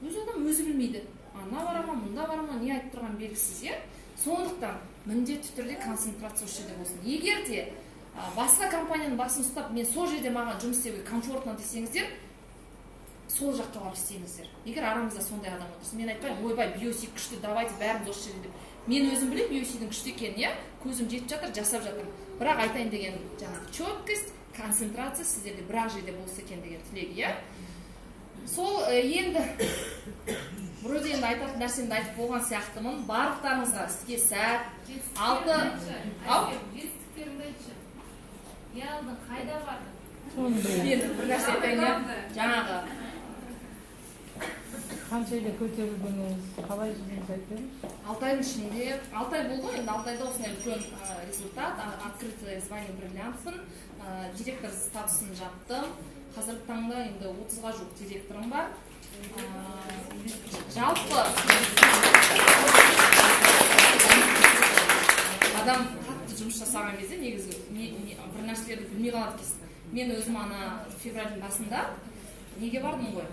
S2: Өз адам өзі білмейді. Ана бара ма, мұнда бара ма, не айтып тұрғаны белгісіз, иә? Сондықтан міндетті түрде концентрация осы жерде болсын. Егер де басқа компанияның басын ұстап, мен сол жерде маған жұмыс істеуге комфортно десеңіздер, сол жаққа барып істеңіздер. Егер арамызда сондай адам отырса, мен айтпаймын, ойбай, BioC күшті, давайте бәріміз осы жерде деп. Мен өзім білемін BioC-дің күшті екенін, иә? Көзім жетіп жатыр, жасап жатырмын. Бірақ айтайын деген жаңағы четкость, концентрация сіздерде бір-ақ жерде болса екен деген тілек, иә? Сол енді вроде енді айтатын нәрсемді айтып болған сияқтымын. Барлықтарыңызға іске сәт. Алты ау,
S1: жетістіктеріңді айтшы. Ұялдың, қайда бардың?
S2: Енді бір нәрсе айтайын, иә? Жаңағы
S4: қанша жерде көтерілдіңіз, қалай жүрдіңіз, айтып беріңізші.
S2: 6 айдың ішінде, 6 ай болды ғой енді, 6 айда осындай үлкен результат, открытое звание бриллиантпын, директор статусын жаптым. Қазіргі таңда енді 30-ға жуық директорым бар. Жалпы адам қатты жұмыс жасаған кезде негізі бір нәрселерді білмей қалады екенсің. Мен өзім ана февральдың басында неге бардым ғой,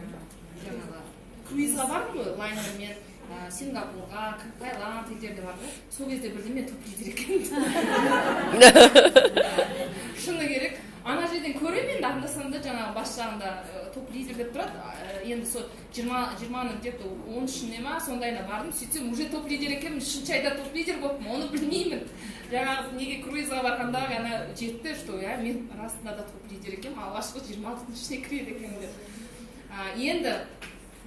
S2: жаңағы круизға бардым ғой, лайнермен Сингапурға, Таиланд елдеріне бардым. Сол кезде білдім мен топ лидер екенімді. Шыны керек, ана жерден көремін енді, анда-санда жаңағы бас жағында топ лидер деп тұрады. Енді сол 20-ның где-то 13-іне ма сондайына бардым. Сөйтсем уже топ лидер екенмін, 3-ші айда топ лидер болыппын, оны білмеймін. Жаңағы неге круизға барғанда ғана жетті, что я мен расында да топ лидер екенмін, алғашқы 26-ның ішіне кіреді екенмін деп. Енді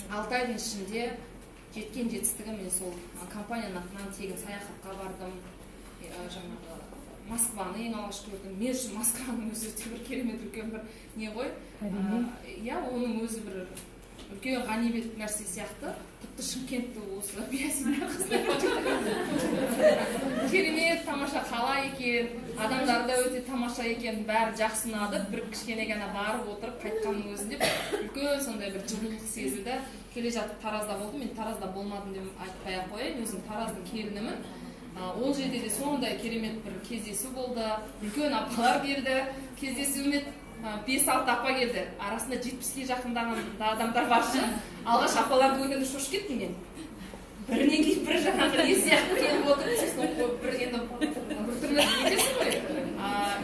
S2: 6 айдың ішінде жеткен жетістігім, мен сол компанияның атынан тегін саяхатқа бардым, жаңағы Москваны ең алғаш көрдім. Мен үшін Москваның өзі өте бір керемет үлкен бір не ғой, иә, оның өзі бір үлкен ғанибет нәрсе сияқты. Тіпті Шымкентті осы BioC-дің арқасында керемет тамаша қала екен, адамдары да өте тамаша екен, бәрі жақсы ұнады. Бір кішкене ғана барып отырып қайтқанның өзінде үлкен сондай бір жылулық сезілді. Келе жатып Таразда болдым, мен Таразда болмадым деп айтпай ақ қояйын, өзім Тараздың келінімін. Ол жерде де сондай керемет бір кездесу болды, үлкен апалар келді, кездесуіме 5-6 апа келді, арасында 70-ке жақындаған да адамдар бар шы. Алғаш апаларды көргенде шошып кеттім мен. Бірінен кейін бірі жаңағы не сияқты келіп отыр, сосын бір енді біртүрлі нетесің ғой.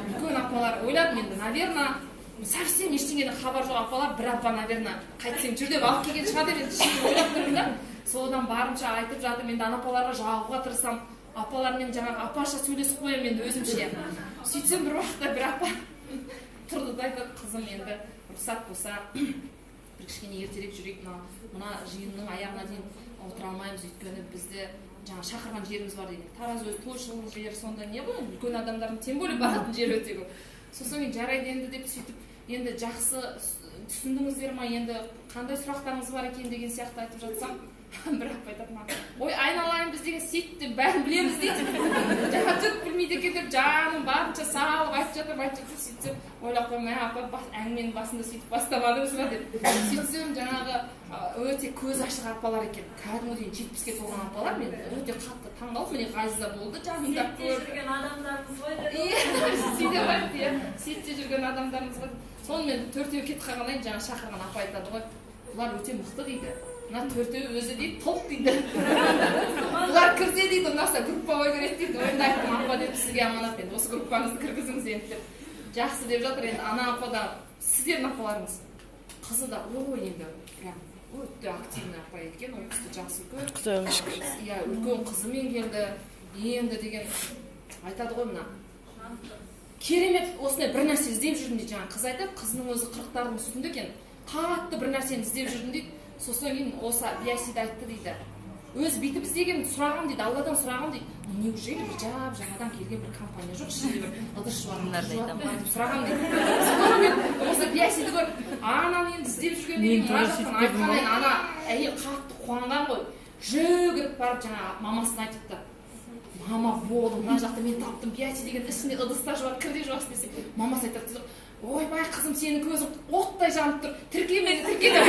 S2: Үлкен апалар, ойладым енді, наверное, совсем ештеңеден хабар жоқ апалар, бір апа, наверное, қайтсем жүр деп алып келген шығар деп енді ішімнен ойлап тұрмын да. Содан барынша айтып жатырмын, енді ана апаларға жағуға тырысамын. Апалармен жаңағы апаша сөйлесіп қоямын енді өзімше. Сөйтсем бір уақытта бір апа тұрды да айтады, қызым, енді рұқсат болса бір кішкене ертерек жүрейік, мына жиынның аяғына дейін отыра алмаймыз, өйткені бізді жаңа шақырған жеріміз бар деген. Тараз өзі тойшыл жер, сонда не ғой, үлкен адамдардың тем более баратын жері өте көп. Сосын кейін жарайды енді деп сөйтіп, енді жақсы түсіндіңіздер ма, енді қандай сұрақтарыңыз бар екен деген сияқты айтып жатсам, бір апа айтады маған, ой айналайын, біз деген сөйтіп бәрін білеміз дейді. Жаңа түк білмейді екен деп жаным барынша салып айтып жатырмын, айтып жатырмын. Сөйтсем ойлап қоямын, мә апа, әңгіменің басында сөйтіп бастамадыңыз ба деп. Сөйтсем жаңағы өте көзі ашық апалар екен, кәдімгідей 70-ке толған апалар. Мен өте қатты таңғалдым, міне Ғазиза болды жанымда.
S7: Сетте жүрген адамдарымыз ғой деді.
S2: Иә, сөйтіп айтты, иә, сетте жүрген адамдарымыз ғой. Сонымен төртеуі кетіп қалғаннан кейін жаңа шақырған апа айтады ғой, бұлар өте мықты дейді, мына төртеуі өзі дейді топ дейді, бұлар кірсе дейді, ұнаса групповой кіреді дейді. Енді айттым, апа деп, сізге аманат енді, осы группаңызды кіргізіңіз енді деп. Жақсы деп жатыр енді. Ана апа да, сіздердің апаларыңыз, қызы да, ой, енді прям өте активный апа екен, ол кісі жасы үлкен.
S6: Құдайға шүкір.
S2: Иә, үлкен қызымен келді. Енді деген айтады ғой, мына керемет, осындай бір нәрсе іздеп жүрдім дейді. Жаңа қыз айтады, қызының өзі 40-тардың үстінде екен, қатты бір нәрсені іздеп жүрдім дейді. Сосын кейін осы Биасиді айтты дейді, өзі бүйтіп іздеген, сұрағам дейді, Алладан сұрағам дейді, неужели бір жап жаңадан келген бір компания жоқ, ішінде бір ыдыс жуатын деп сұрағам дейді. Сонымен осы Биасиді көріп, ананы енді іздеп жүргеннен кейін мына жақтан айтқаннан кейін ана әйел қатты қуанған ғой, жүгіріп барып жаңа мамасына айтыпты. Мама, болды, мына жақта мен таптым Биаси деген, ішінде ыдыс та жуады, кір де жуасың десе, мамасы айтады дейді, ойбай қызым, сенің көзің оттай жанып тұр, тірке мені, тірке деп,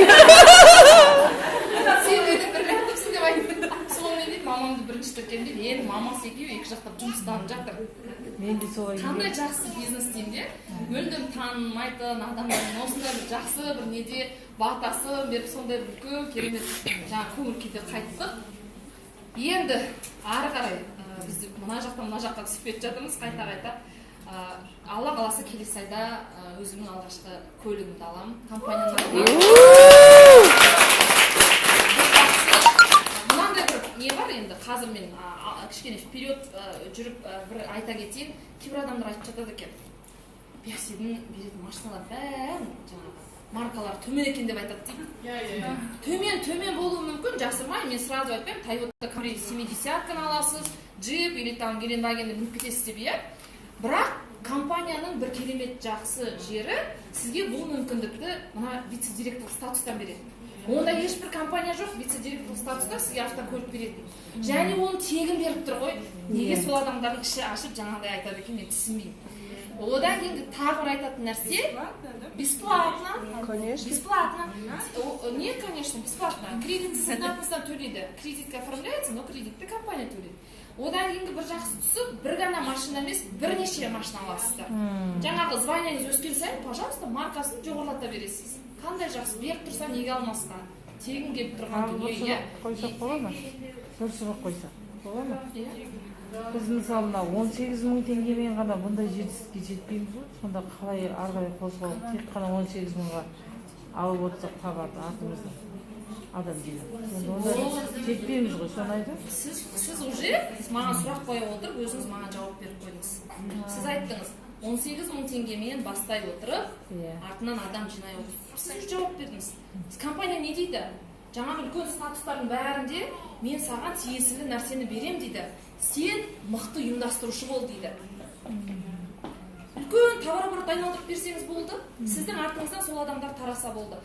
S2: сен мені бір реттіпсің деп айтты. Сонымен дейді, мамамды бірінші тіркедім дейді. Енді мамасы екеуі екі жақтап жұмыстанып жатыр.
S4: Мен де солай.
S2: Қандай жақсы бизнес деймін де, мүлдем танымайтын адамдармен осындай бір жақсы бір неде батасын беріп, сондай бір үлкен керемет жаңағы көңіл күйде қайттық. Енді ары қарай біз мына жақтан мына жаққа түсіп кетіп жатырмыз қайта-қайта. Алла қаласа, келесі айда өзімнің алғашқы көлігімді аламын компанияның. Мынандай бір не бар енді, қазір мен кішкене вперед жүріп бір айта кетейін. Кейбір адамдар айтып жатады екен, Биасидің беретін машиналар бәрін жаңағы маркалары төмен екен деп айтады дейді. Төмен төмен болуы мүмкін, жасырмаймын, мен сразу айтпаймын, Тойота Камри 70-каны аласыз, джип или там Гелендвагенді мініп кетесіз деп, иә. Бірақ компанияның бір керемет жақсы жері, сізге бұл мүмкіндікті мына вице-директор статустан береді. Онда ешбір компания жоқ вице-директор статуста сізге автокөлік беретін. Және оны тегін беріп тұр ғой. Неге сол адамдардың іші ашып жаңағыдай айтады екен, мен түсінбеймін. Одан кейін тағы бір айтатын нәрсе, бесплатно.
S6: Конечно.
S2: Бесплатно. Нет, конечно, бесплатно. Кредит сіздің атыңыздан төлейді. Кредитке оформляется, но кредитті компания төлейді. Одан кейінгі бір жақсы тұсы, бір ғана машина емес, бірнеше машина аласыздар. Жаңағы званияңыз өскен сайын, пожалуйста, маркасын жоғарылата бересіз. Қандай жақсы, беріп тұрса неге алмасқа? Тегін келіп тұрған дүние, иә.
S4: Қойсақ бола ма? Бір сұрақ қойсақ бола ма?
S2: Иә.
S4: Біз мысалы мына 18 мың теңгемен ғана бұндай жетістікке жетпейміз ғой. Сонда қалай ары қарай қозғалып, тек қана 18 мыңға алып отырсақ товарды артымыздан адам жинап. Сонда онда жетпейміз ғой, соны айтыңыз.
S2: Сіз уже маған сұрақ қоя отырып, өзіңіз маған жауап беріп қойдыңыз. Сіз айттыңыз, 18 мың теңгемен бастай отырып, артынан адам жинай отырып. Сіз уже жауап бердіңіз. Компания не дейді? Жаңағы үлкен статустардың бәрінде мен саған тиесілі нәрсені берем дейді. Сен мықты ұйымдастырушы бол дейді. Үлкен товар оборот айналдырып берсеңіз болды. Сіздің артыңыздан сол адамдар тараса болды.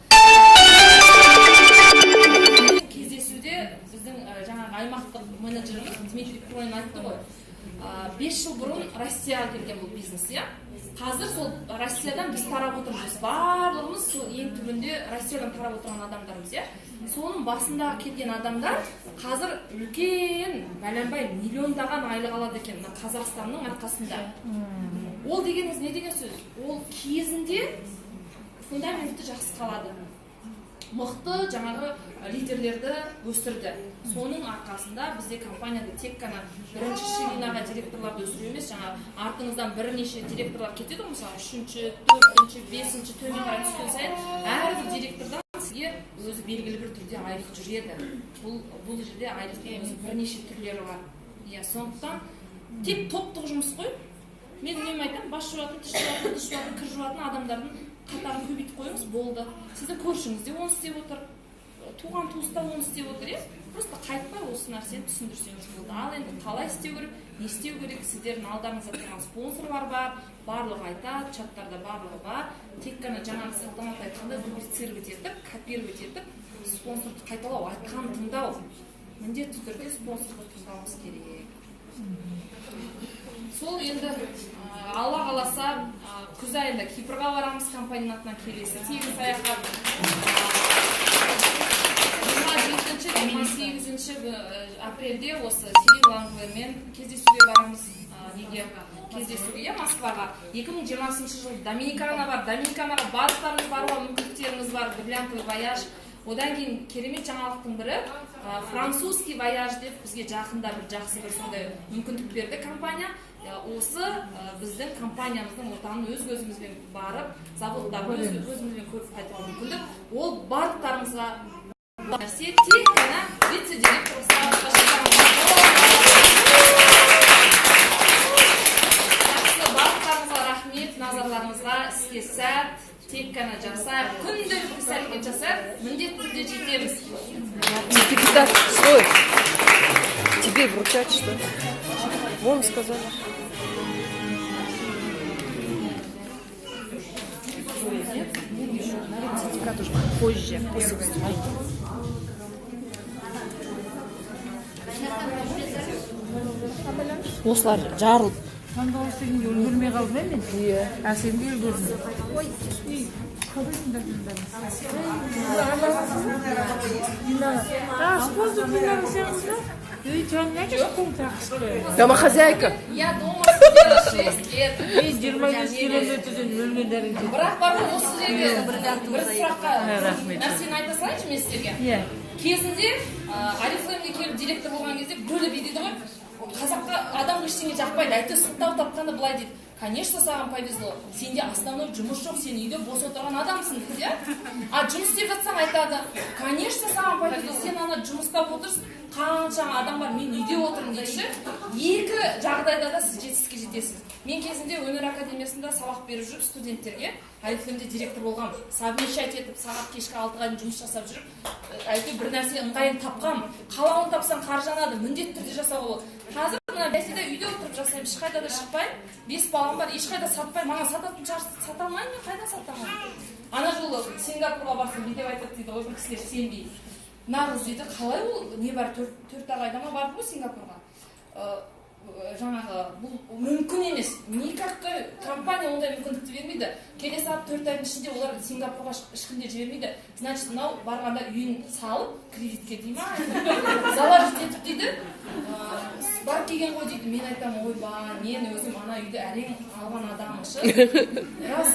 S2: Кездесуде біздің жаңағы аймақтық менеджеріміз Дмитрий Пронин айтты ғой. 5 жыл бұрын Россияға келген бұл бизнес, иә? Қазір сол Россиядан біз тарап отырмыз. Барлығымыз сол ең түбінде Россиядан тарап отырған адамдармыз, иә? Соның басындағы келген адамдар қазір үлкен, бәленбай миллиондаған айлық алады екен мына Қазақстанның арқасында. Ол дегеніңіз не деген сөз? Ол кезінде фундаментті жақсы қалады. Мықты жаңағы лидерлерді өсірді. Соның арқасында бізде компанияда тек қана бірінші ширинаға директорларды өсіру емес, жаңа артыңыздан бірнеше директорлар кетеді ғой, мысалы 3-ші, 4-ші, 5-ші төмен қарай түскен сайын әрбір директордан сізге өзі белгілі бір түрде айлық жүреді. Бұл жерде айлықтың өзі бірнеше түрлері бар. Иә, сондықтан тек топтық жұмыс қой. Мен үнемі айтамын, бас жуатын, тіс жуатын, ыдыс жуатын, кір жуатын адамдардың қатарын көбейтіп қойыңыз, болды. Сіздің көршіңіз де оны істеп отыр, туған туыс та оны істеп отыр, иә? Просто қайтпай осы нәрсені түсіндірсеңіз болды. Ал енді қалай істеу керек, не істеу керек, сіздердің алдарыңызда тұрған спонсорлар бар, барлығы айтады, чаттарда барлығы бар. Тек қана жаңағы Салтанат айтқандай дублицировать етіп, копировать етіп, спонсорды қайталау, айтқанын тыңдау. Міндетті түрде спонсорды тыңдауымыз керек. Сол енді Алла қаласа күз айында Кипрға барамыз компанияның атынан, келесі тегін саяхат. 27 8 апрельде осы Селин Лангвермен кездесуге барамыз. Неге кездесуге, иә, Москваға. 2020 жыл Доминикана бар. Доминиканаға барлықтарыңыз баруға мүмкіндіктеріңіз бар. Бриллиантовый вояж. Одан кейін керемет жаңалықтың бірі, французский вояж деп бізге жақында бір жақсы бір сондай мүмкіндік берді компания. Осы біздің компаниямыздың отанын өз көзімізбен барып, заводтарын өз көзімізбен көріп қайтуға мүмкіндік. Ол барлықтарыңызға нәрсе, тек қана вице-директор статусқа шығарыңыз. Жақсы, барлықтарыңызға рахмет, назарларыңызға, іске сәт, тек қана жасайық, күнделікті іс әрекет жасайық, міндетті түрде жетеміз.
S6: Сертификат, стой. Тебе вручать, что ли? Вон сказали.
S5: Сертификат уже позже, после выступления. Осылар жарылып.
S4: Таңдауыш дегенге үлгермей қалдым, ә, мен.
S6: Иә.
S4: Әсемге үлгердім. Ой, қалайсыңдар? Динара. А, спонсор Динара сенбіз ба? Ей, жаным, әкеш қолың тақысып қояды.
S6: Домохозяйка.
S2: Я дома сидела 6 лет.
S4: Мен 25 километрден өлген дәрежеде.
S2: Бірақ бар ғой, осы жерде бір сұраққа
S4: Рахмет.
S2: нәрсені айта салайыншы мен сіздерге.
S4: Иә.
S2: Кезінде Орифлеймге келіп директор болған кезде біреулер бүй дейді ғой, қазаққа адамға ештеңе жақпайды, әйтеуір сылтау тапқанда былай дейді: конечно, саған повезло, сенде основной жұмыс жоқ, сен үйде бос отырған адамсың дейді, иә. А жұмыс істеп жатсаң айтады: конечно, саған повезло, сен ана жұмыста отырсың, қанша адам бар, мен үйде отырмын дейді ше. Екі жағдайда да сіз жетістікке жетесіз. Мен кезінде өнер академиясында сабақ беріп жүріп студенттерге Орифлеймде директор болғанмын, совмещать етіп, сағат кешкі 6-ға дейін жұмыс жасап жүріп, әйтеуір бір нәрсе ыңғайын тапқанмын. Қалауын тапсаң қар жанады, міндетті түрде жасауға болады. Қазір мына бәседе үйде отырып жасаймын, ешқайда да шықпаймын, 5 балам бар, ешқайда сатпаймын. Маған сататын шығар, сата алмаймын мен, қайда сатамын? Ана жолы Сингапурға барсам, бүйтіп айтады дейді ғой бір кісілер сенбей: мына қыз дейді, қалай ол небәрі 4-ақ айда ма барды ғой Сингапурға. Жаңағы бұл мүмкін емес, никакой компания ондай мүмкіндікті бермейді. Келе салып 4 айдың ішінде олар Сингапурға ешкім де жібермейді. Значит, мынау барғанда үйін салып кредитке дей ма, заложить етіп дейді, барып келген ғой дейді. Мен айтамын: ойбай, мен өзім ана үйді әрең алған адаммын шы. Рас,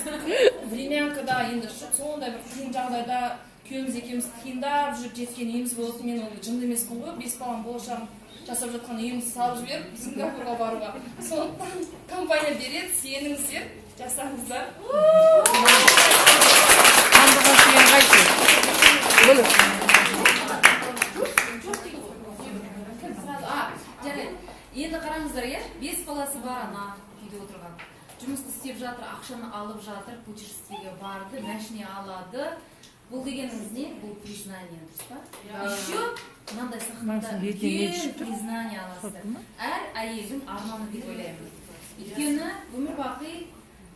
S2: времянкада енді сондай бір қиын жағдайда күйеуіміз екеуміз қиындап жүріп жеткен үйіміз болатын. Мен ол жынды емеспін ғой, 5 балам болашағым жасап жатқан үйімізді салып жіберіп Сингапурға баруға. Сондықтан компания береді, сеніңіздер, жасаңыздар.
S4: Қандыға деген қайсы?
S6: Міне.
S1: Жоқ дейді ғой. А, жарайды. Енді қараңыздар, иә, 5 баласы бар ана үйде отырған. Жұмысты істеп жатыр, ақшаны алып жатыр, путешествиеге барды, машина алады. Бұл дегеніңіз не? Бұл признание, дұрыс па? Еще мынандай сахнада
S4: Мынасын ертең
S1: үлкен
S4: түсіп тұр.
S1: признание аласыздар.
S4: Сотты ма?
S1: Әр әйелдің арманы деп ойлаймын. Өйткені өмір бақи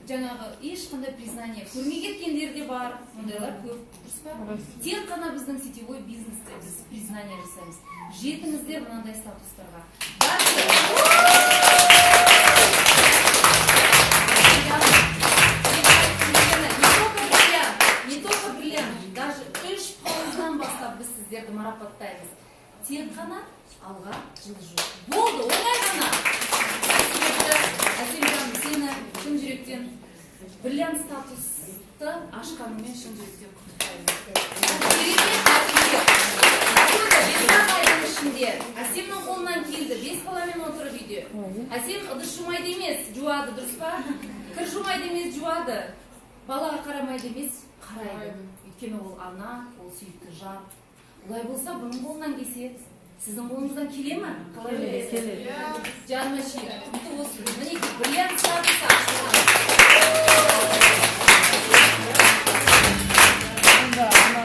S1: жаңағы ешқандай признание көрмей кеткендер де бар, ондайлар көп, дұрыс па? Тек қана біздің сетевой бизнесте біз признание жасаймыз. Жетіңіздер мынандай статустарға. Дальше. Не только бриллиант, даже 3 пауздан бастап біз сіздерді марапаттаймыз. Тек қана алға жылжу. Болды, оңай ғана. Әсемжан, сені шын жүректен бриллиант статусты ашқаныңмен шын жүректен құттықтаймын. Керемет нәтиже. 5 айдың ішінде Әсемнің қолынан келді, 5 баламен отырып үйде. Әсем ыдыс жумайды емес, жуады, дұрыс па? Кір жумайды емес, жуады. Балаға қарамайды емес, қарайды. Өйткені ол ана, ол сүйікті жар. Олай болса, бұның қолынан келсе, сіздің қолыңыздан келе ме? Қалай ойлайсыз?
S4: Келеді.
S1: Жаным әшейін, құтты болсын. Мінекей, бриллиант статусы ашылған.
S4: Сонда ана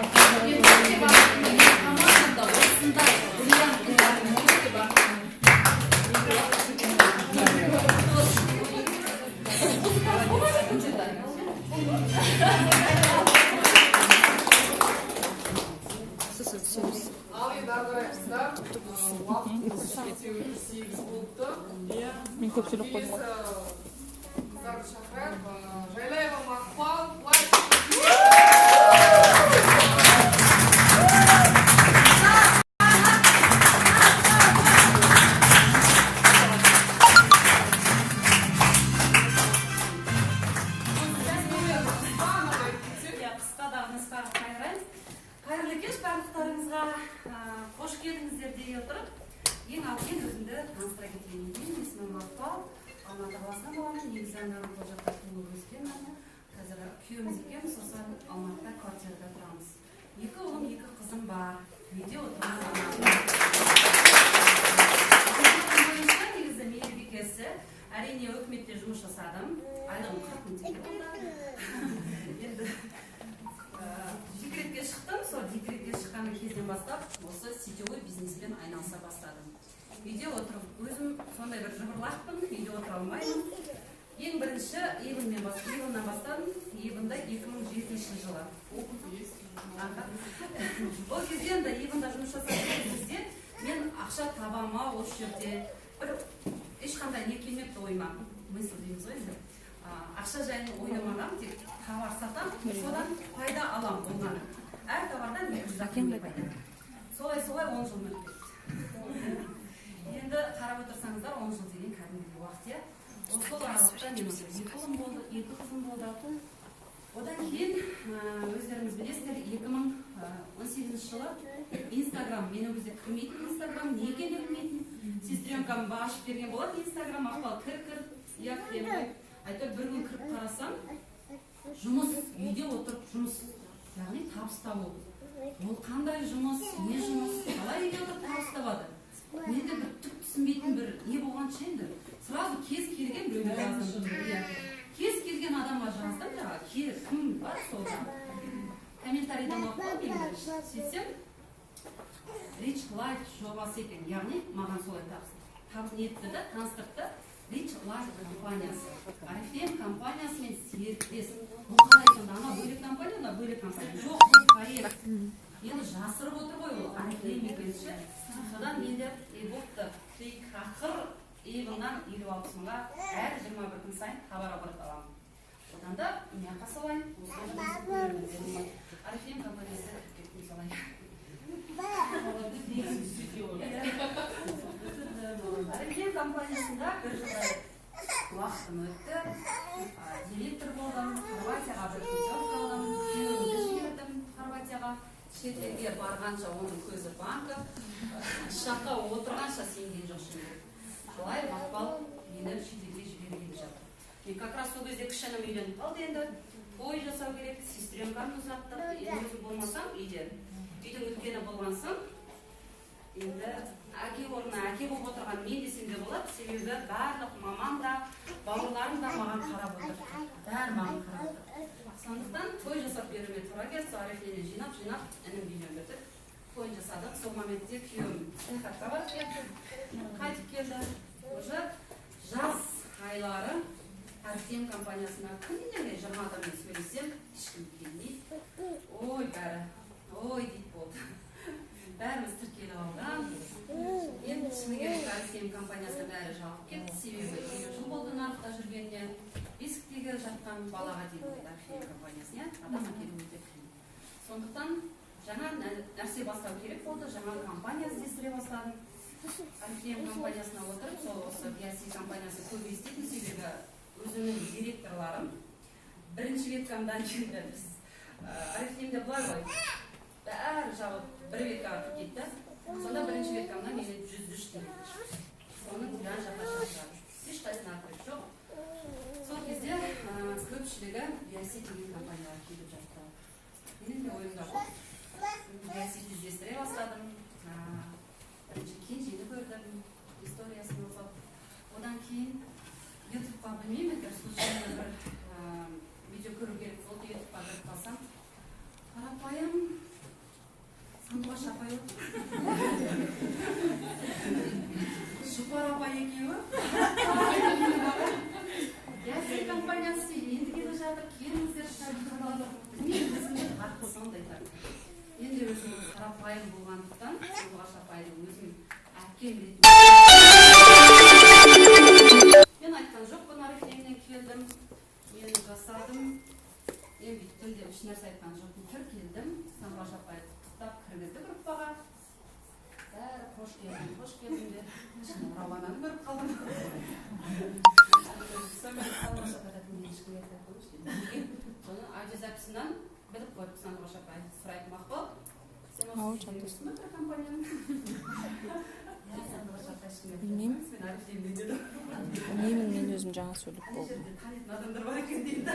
S1: Мен өте бақыттымын. Менің командамда осындай бриллианттың бәрін өте бақыттымын. Құтты болсын. Музыка болады ма где-то?
S6: Сосын түсеміз.
S3: Ал енді ары қарай, қыздар, уақыт 8 болыпты.
S5: Мен көп сөйлеп қойдым ғой.
S3: Келесі қыздарды шақырайық. Жайлаева Мақпал.
S8: қысқа қайырайын. Қайырлы кеш барлықтарыңызға, қош келдіңіздер дей отырып, ең алдымен өзімді таныстыра кетейін. Менің есімім Мақпал, Алматы қаласынан боламын. Негізі Нарынқол жақта туылып өскенмін. Қазір күйеуіміз екеуміз осы Алматыда квартирада тұрамыз. Екі ұлым, екі қызым бар. Үйде отырған бойынша негізі мейірбикесі. Әрине, өкіметте жұмыс жасадым. Айлығым 40 мың теңге болды. Енді декретке шықтым. Сол декретке шыққан кезден бастап осы сетевой бизнеспен айналыса бастадым. Үйде отырып, өзім сондай бір жыбырлақпын, үйде отыра алмаймын. Ең бірінші Эйвоннан бастадым. Эйвонда 2007 жылы. Ол кезде енді Эйвонда жұмыс жасаған кезде мен ақша табама осы жерде бір ешқандай не келмепті ойыма. Мысль дейміз ғой енді. Ақша жайын ойламағам, тек товар сатам, содан пайда алам болғаны. Әр товардан 200 теңге пайда. Солай-солай 10 жыл өтіп кетті. Енді қарап отырсаңыздар, 10 жыл деген кәдімгідей уақыт, иә. Сол аралықта менің екі ұлым болды, екі қызым болды. Одан кейін өздеріңіз білесіздер, 2018 жылы Инстаграм, мен ол кезде кірмейтін Инстаграм, не екенін білмейтін. Сестренкам ашып берген болатын Инстаграм, Мақпал кір, иә, кіремін. Әйтеуір бір күн кіріп қарасам, жұмыс, үйде отырып жұмыс, яғни табыс табу. Ол қандай жұмыс, не жұмыс, қалай үйде отырып табыс табады? Менде бір түк түсінбейтін бір не болғанша енді. Сразу кез келген біреуге жаздым. Кез келген адамға жаздым, жаңағы кім бар сол комментарийден оқып ең бірінші. Сөйтсем, Rich Life жобасы екен, яғни маған солай табыс нетті да, таныстырды. Rich Life компаниясы, Орифлейм компаниясымен серіктес. Бұл қалай сонда? Ана бөлек компания, ана бөлек компания. Жоқ, бұл проект. Енді жасырып отыр ғой ол Орифлейм екенін ше. Содан мен де бопты, ақыр Эйвоннан 50-60 мыңға әр 21 күн сайын товар оборот аламын. Одан да мына салайын, Орифлейм компаниясы кеттім солай. Орифлейм компаниясында бір жылдай уақытым өтті. Директор болдым, Хорватияға бір путевка алдым, күйеуімді жібердім Хорватияға. Шетелге барғанша оның көзі банкі, ұшаққа отырғанша сенген жоқ шыны. Солай Мақпал мені шетелге жібергелі жатыр. Мен как раз сол кезде кіші інім үйленіп қалды енді. Той жасау керек, сестренкамды ұзаттық. Енді өзім болмасам үйде. Үйдің үлкені болған соң, енді әке орнына әке болып отырған мен десем де болады, себебі барлық мамам да, бауырларым да маған қарап отыр. Бәрі маған қарап отыр. Сондықтан той жасап беруіме тура келді. Сол Орифлеймнен жинап-жинап інім үйлендірдік. Той жасадық. Сол моментте күйеуім саяхатқа барып келді. Қайтып келді. Уже жаз айлары Орифлейм компаниясына күніне 20 адаммен сөйлесем, ешкім келмейді. Ой, бәрі, ой дейді болды. Бәріміз тіркеліп алған. Енді шыны керек, Орифлейм компаниясына бәрі жауып кетті. Себебі 50 жыл болды нарықта жүргеніне. Бесіктегі жатқан балаға дейін Орифлейм компаниясына адам әкелу өте қиын. Сондықтан жаңа нәрсе бастау керек болды, жаңа компания іздестіре бастадым. Орифлейм компаниясына отырып, сол осы Биоси компаниясы көп еститін, себебі өзімнің директорларым бірінші веткамдан келді. Біз Орифлеймде былай ғой, бәрі жабып бір веткаға тіркейді да. Сонда бірінші веткамнан мені 103 директор шықты. Соның жан жаққа шашырады. Ешқайсысына ответ жоқ. Сол кезде көпшілігі Биоси деген компанияға келіп жатты. Менің де ойымда жоқ. Биосиді іздестіре бастадым. Бірінші Кенжені көрдім, историясын оқып. Одан кейін Ютубқа білмеймін, әйтеуір случайно бір видео көру керек болды, Ютубқа кіріп қалсам, қарапайым Сандуғаш апай отыр. Жұпар апай екеуі. Биоси компаниясы енді келе жатыр, келіңіздер. Мен өзімде қатты сондай тартты. Енді өзім қарапайым болғандықтан, Сандуғаш апайды өзім әпкем ретінде. Мен айтқан жоқпын, Орифлеймнен келдім, мен жасадым, мен бүйттім деп ешнәрсе айтқан жоқпын. Тіркелдім, Сандуғаш апай құттықтап кіргізді группаға. Бәрі қош келдің, қош келдің деп. Ішінен Рауананы көріп қалдым. Сонымен Сандуғаш апай айтатын, мен ешкімге айтпай қойыңызшы дедім. Неге? Соны аудиозаписынан Біліп қойып, Сандуғаш апай сұрайды: «Мақпал, сен осы жерде ба бір компанияның?»
S5: Білмеймін. Білмеймін, мен өзім жаңа сөйлеп болдым.
S8: Танитын адамдар бар екен деймін да.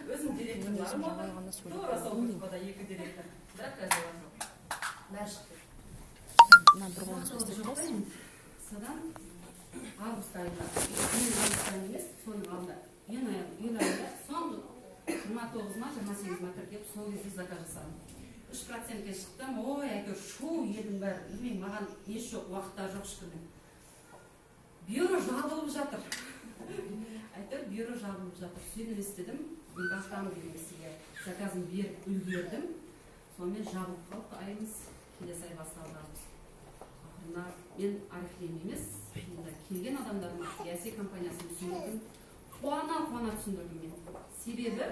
S8: Өзім
S5: Мен өзім
S8: директорларым
S5: жаңа
S8: отыр.
S5: ғана сөйлеп
S8: Тура сол
S5: болдым деймін.
S8: группада екі директор. Бірақ қазір олар жоқ. Бәрі шықты.
S5: Мына бір қолыңызбен
S8: Жоқ
S5: істеп
S8: та
S5: тұрасыз.
S8: енді. Содан август айында, мен август айында емес, соның алдында, июнь айында соңғы 29 ма, 28 ма тіркеп, сол кезде заказ жасадым. 3%-ке шықтым. Ой, әйтеуір шу, елдің бәрі, білмеймін, маған ес жоқ, уақыт та жоқ ешкімнің. Бюро жабылып жатыр. Әйтеуір бюро жабылып жатыр. Сөйтіп істедім. Мен Бақтан деген кісіге заказын беріп үлгердім. Сонымен жабылып қалды айымыз. Келесі ай басталды, август. Ақырында мен Орифлейм емес, енді келген адамдарыма Яси компаниясын түсіндірдім. Қуана қуана түсіндірдім мен. Себебі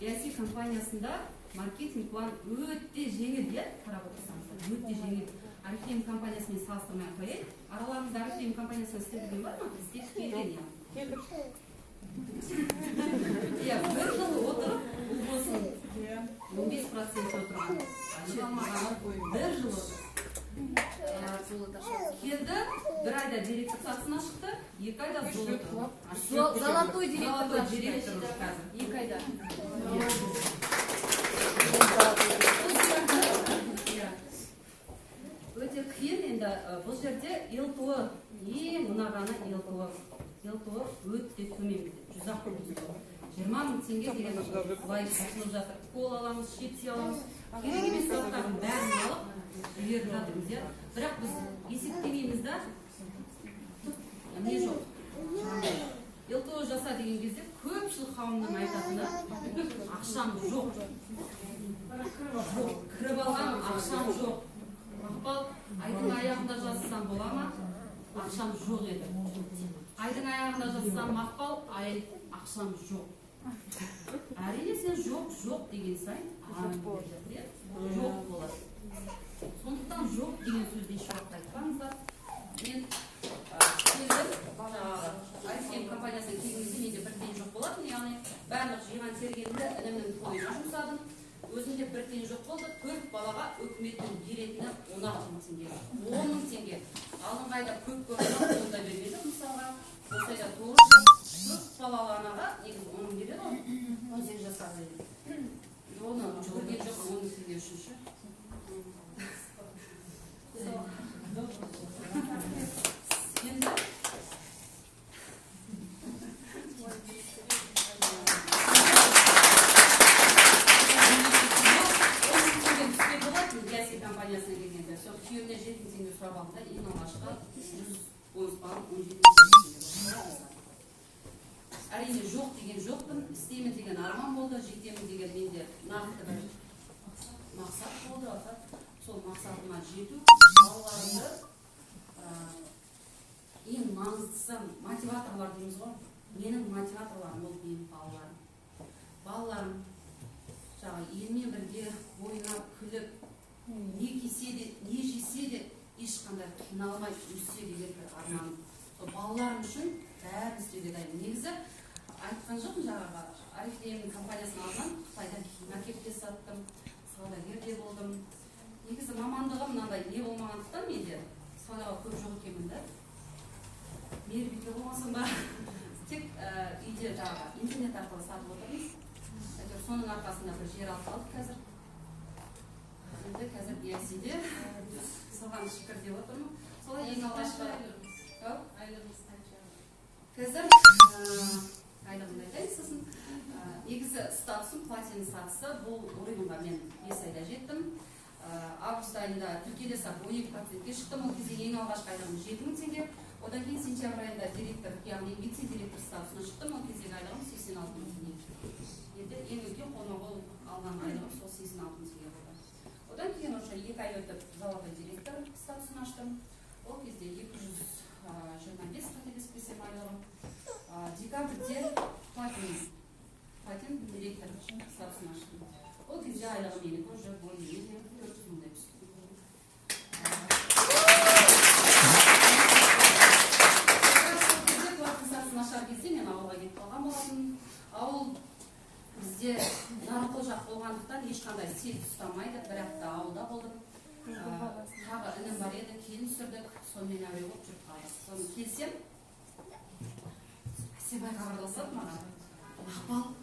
S8: Яси компаниясында маркетинг план өте жеңіл, иә, қарап отырсаңыздар, өте жеңіл. Орифлейм компаниясымен салыстырмай ақ қояйын. Араларыңызда Орифлейм компаниясында істеп жүрген бар ма? Істеп келген, иә. Иә, бір жыл отырып, ұлбосын 15% отырған. Айлық алмаған, бір жыл отырып. Келді, бір айда директор сатысына шықты, 2 айда золото.
S1: Золотой директор.
S8: Золотой директор уже қазір.
S1: 2 айда.
S8: Иә. Өте қиын енді, бұл жерде ЛТО, ең ұнағаны ЛТО. ЛТО өте төмен бізде, 100 ақ 20 000 теңге деген былай ұсынып жатыр. Кола аламыз, чипсы аламыз, керек емес заттардың бәрін алып жіберіп жатырмыз, иә. Бірақ біз есептемейміз да, түк не жоқ. ЛТО жаса деген кезде көпшілік қауымның айтатыны: «Ақшам жоқ, жоқ, кіріп алған ақшам жоқ. Мақпал, айдың аяғында жазсам бола ма? Ақшам жоқ еді. Айдың аяғында жазсам, Мақпал, ай, ақшам жоқ». Әрине, сен «жоқ, жоқ» деген сайын иә, жоқ болады. Сондықтан «жоқ» деген сөзді еш уақытта айтпаңыздар. Мен келдім, жаңағы Орифлейм компаниясына келген кезде менде бір тиын жоқ болатын, яғни барлық жиған тергенімді інімнің тойына жұмсадым. Өзімде бір тиын жоқ болды. Төрт балаға үкіметтің беретіні 16 мың теңге, 10 мың теңге. Алдыңғы айда көп көрдім, оны да бермеді. Мысалға, осы айда 900. Төрт балалы анаға негізі 10 мың береді ғой, 18 жасқа дейін. Оны жүгірген жоқпын 10 мың теңге үшін ше. Сол. Енді 10 мың теңге түскен болатын Яси компаниясына келгенде. Сол күйеуімнен 7 мың теңге сұрап алдым да, ең алғашқы 100 бонус балым 17 мың теңге болды. Әрине, жоқ деген жоқпын, істеймін деген арман болды, жетемін деген менде нақты бір мақсат болды. Сол мақсатыма жету, балаларымды, ең маңыздысы мотиваторлар дейміз ғой, менің мотиваторларым ол менің балаларым. Балаларым жаңағы елмен бірге ойнап күліп, не кисе де, не жесе де, ешқандай қиналмай өссе деген бір арманым. Сол балаларым үшін бәрін істеуге дайынмын. Негізі айтқан жоқпын, жаңағы Орифлейм компаниясының алдынан Қытайдан киім әкеліп те саттым, саудагер де болдым. Негізі мамандығым мынандай не болмағандықтан, менде саудаға көп жоқ екенмін да, мейірбике болмасам ба, тек үйде жаңағы интернет арқылы сатып отырмыз. Әйтеуір соның арқасында бір жер алып қалдық. Қазір енді қазір Биосиде, соған шүкір деп отырмын. Солай, ең алғашқы. Ау?
S2: Айлығыңыз қанша?
S8: Қазір айлығымды айтайын сосын. Негізі статусым платина статусы. Бұл уровеньға мен 5 айда жеттім. Август айында тіркеле сап 12%-ке шықтым. Ол кезде ең алғашқы айлығым 7000 теңге. Одан кейін сентябрь айында директор, яғни вице директор статусына шықтым. Ол кездегі айлығым 86 мың теңге енді. Ең үлкен қолма қол алған айлығым сол 86 мың теңге болды. Одан кейін уже 2 ай өтіп, золотой директор статусын аштым. Ол кезде 225, қателеспесем, айлығым. Декабрьде платин директор статусын аштым. Ол кезде айлығым менікі уже более менее 400 мыңдай түсті. Как раз сол кезде, платин статусын ашар кезде, мен ауылға кетіп қалған болатынмын. Ауыл бізде Бізде Нарынқол жақ болғандықтан, ешқандай сеть ұстамайды. Бір апта ауылда болдым. Тағы інім бар еді, келін түсірдік, сонымен әуре болып жүріп қалдық. Соны келсем, Әсембай хабарласады маған: «Мақпал».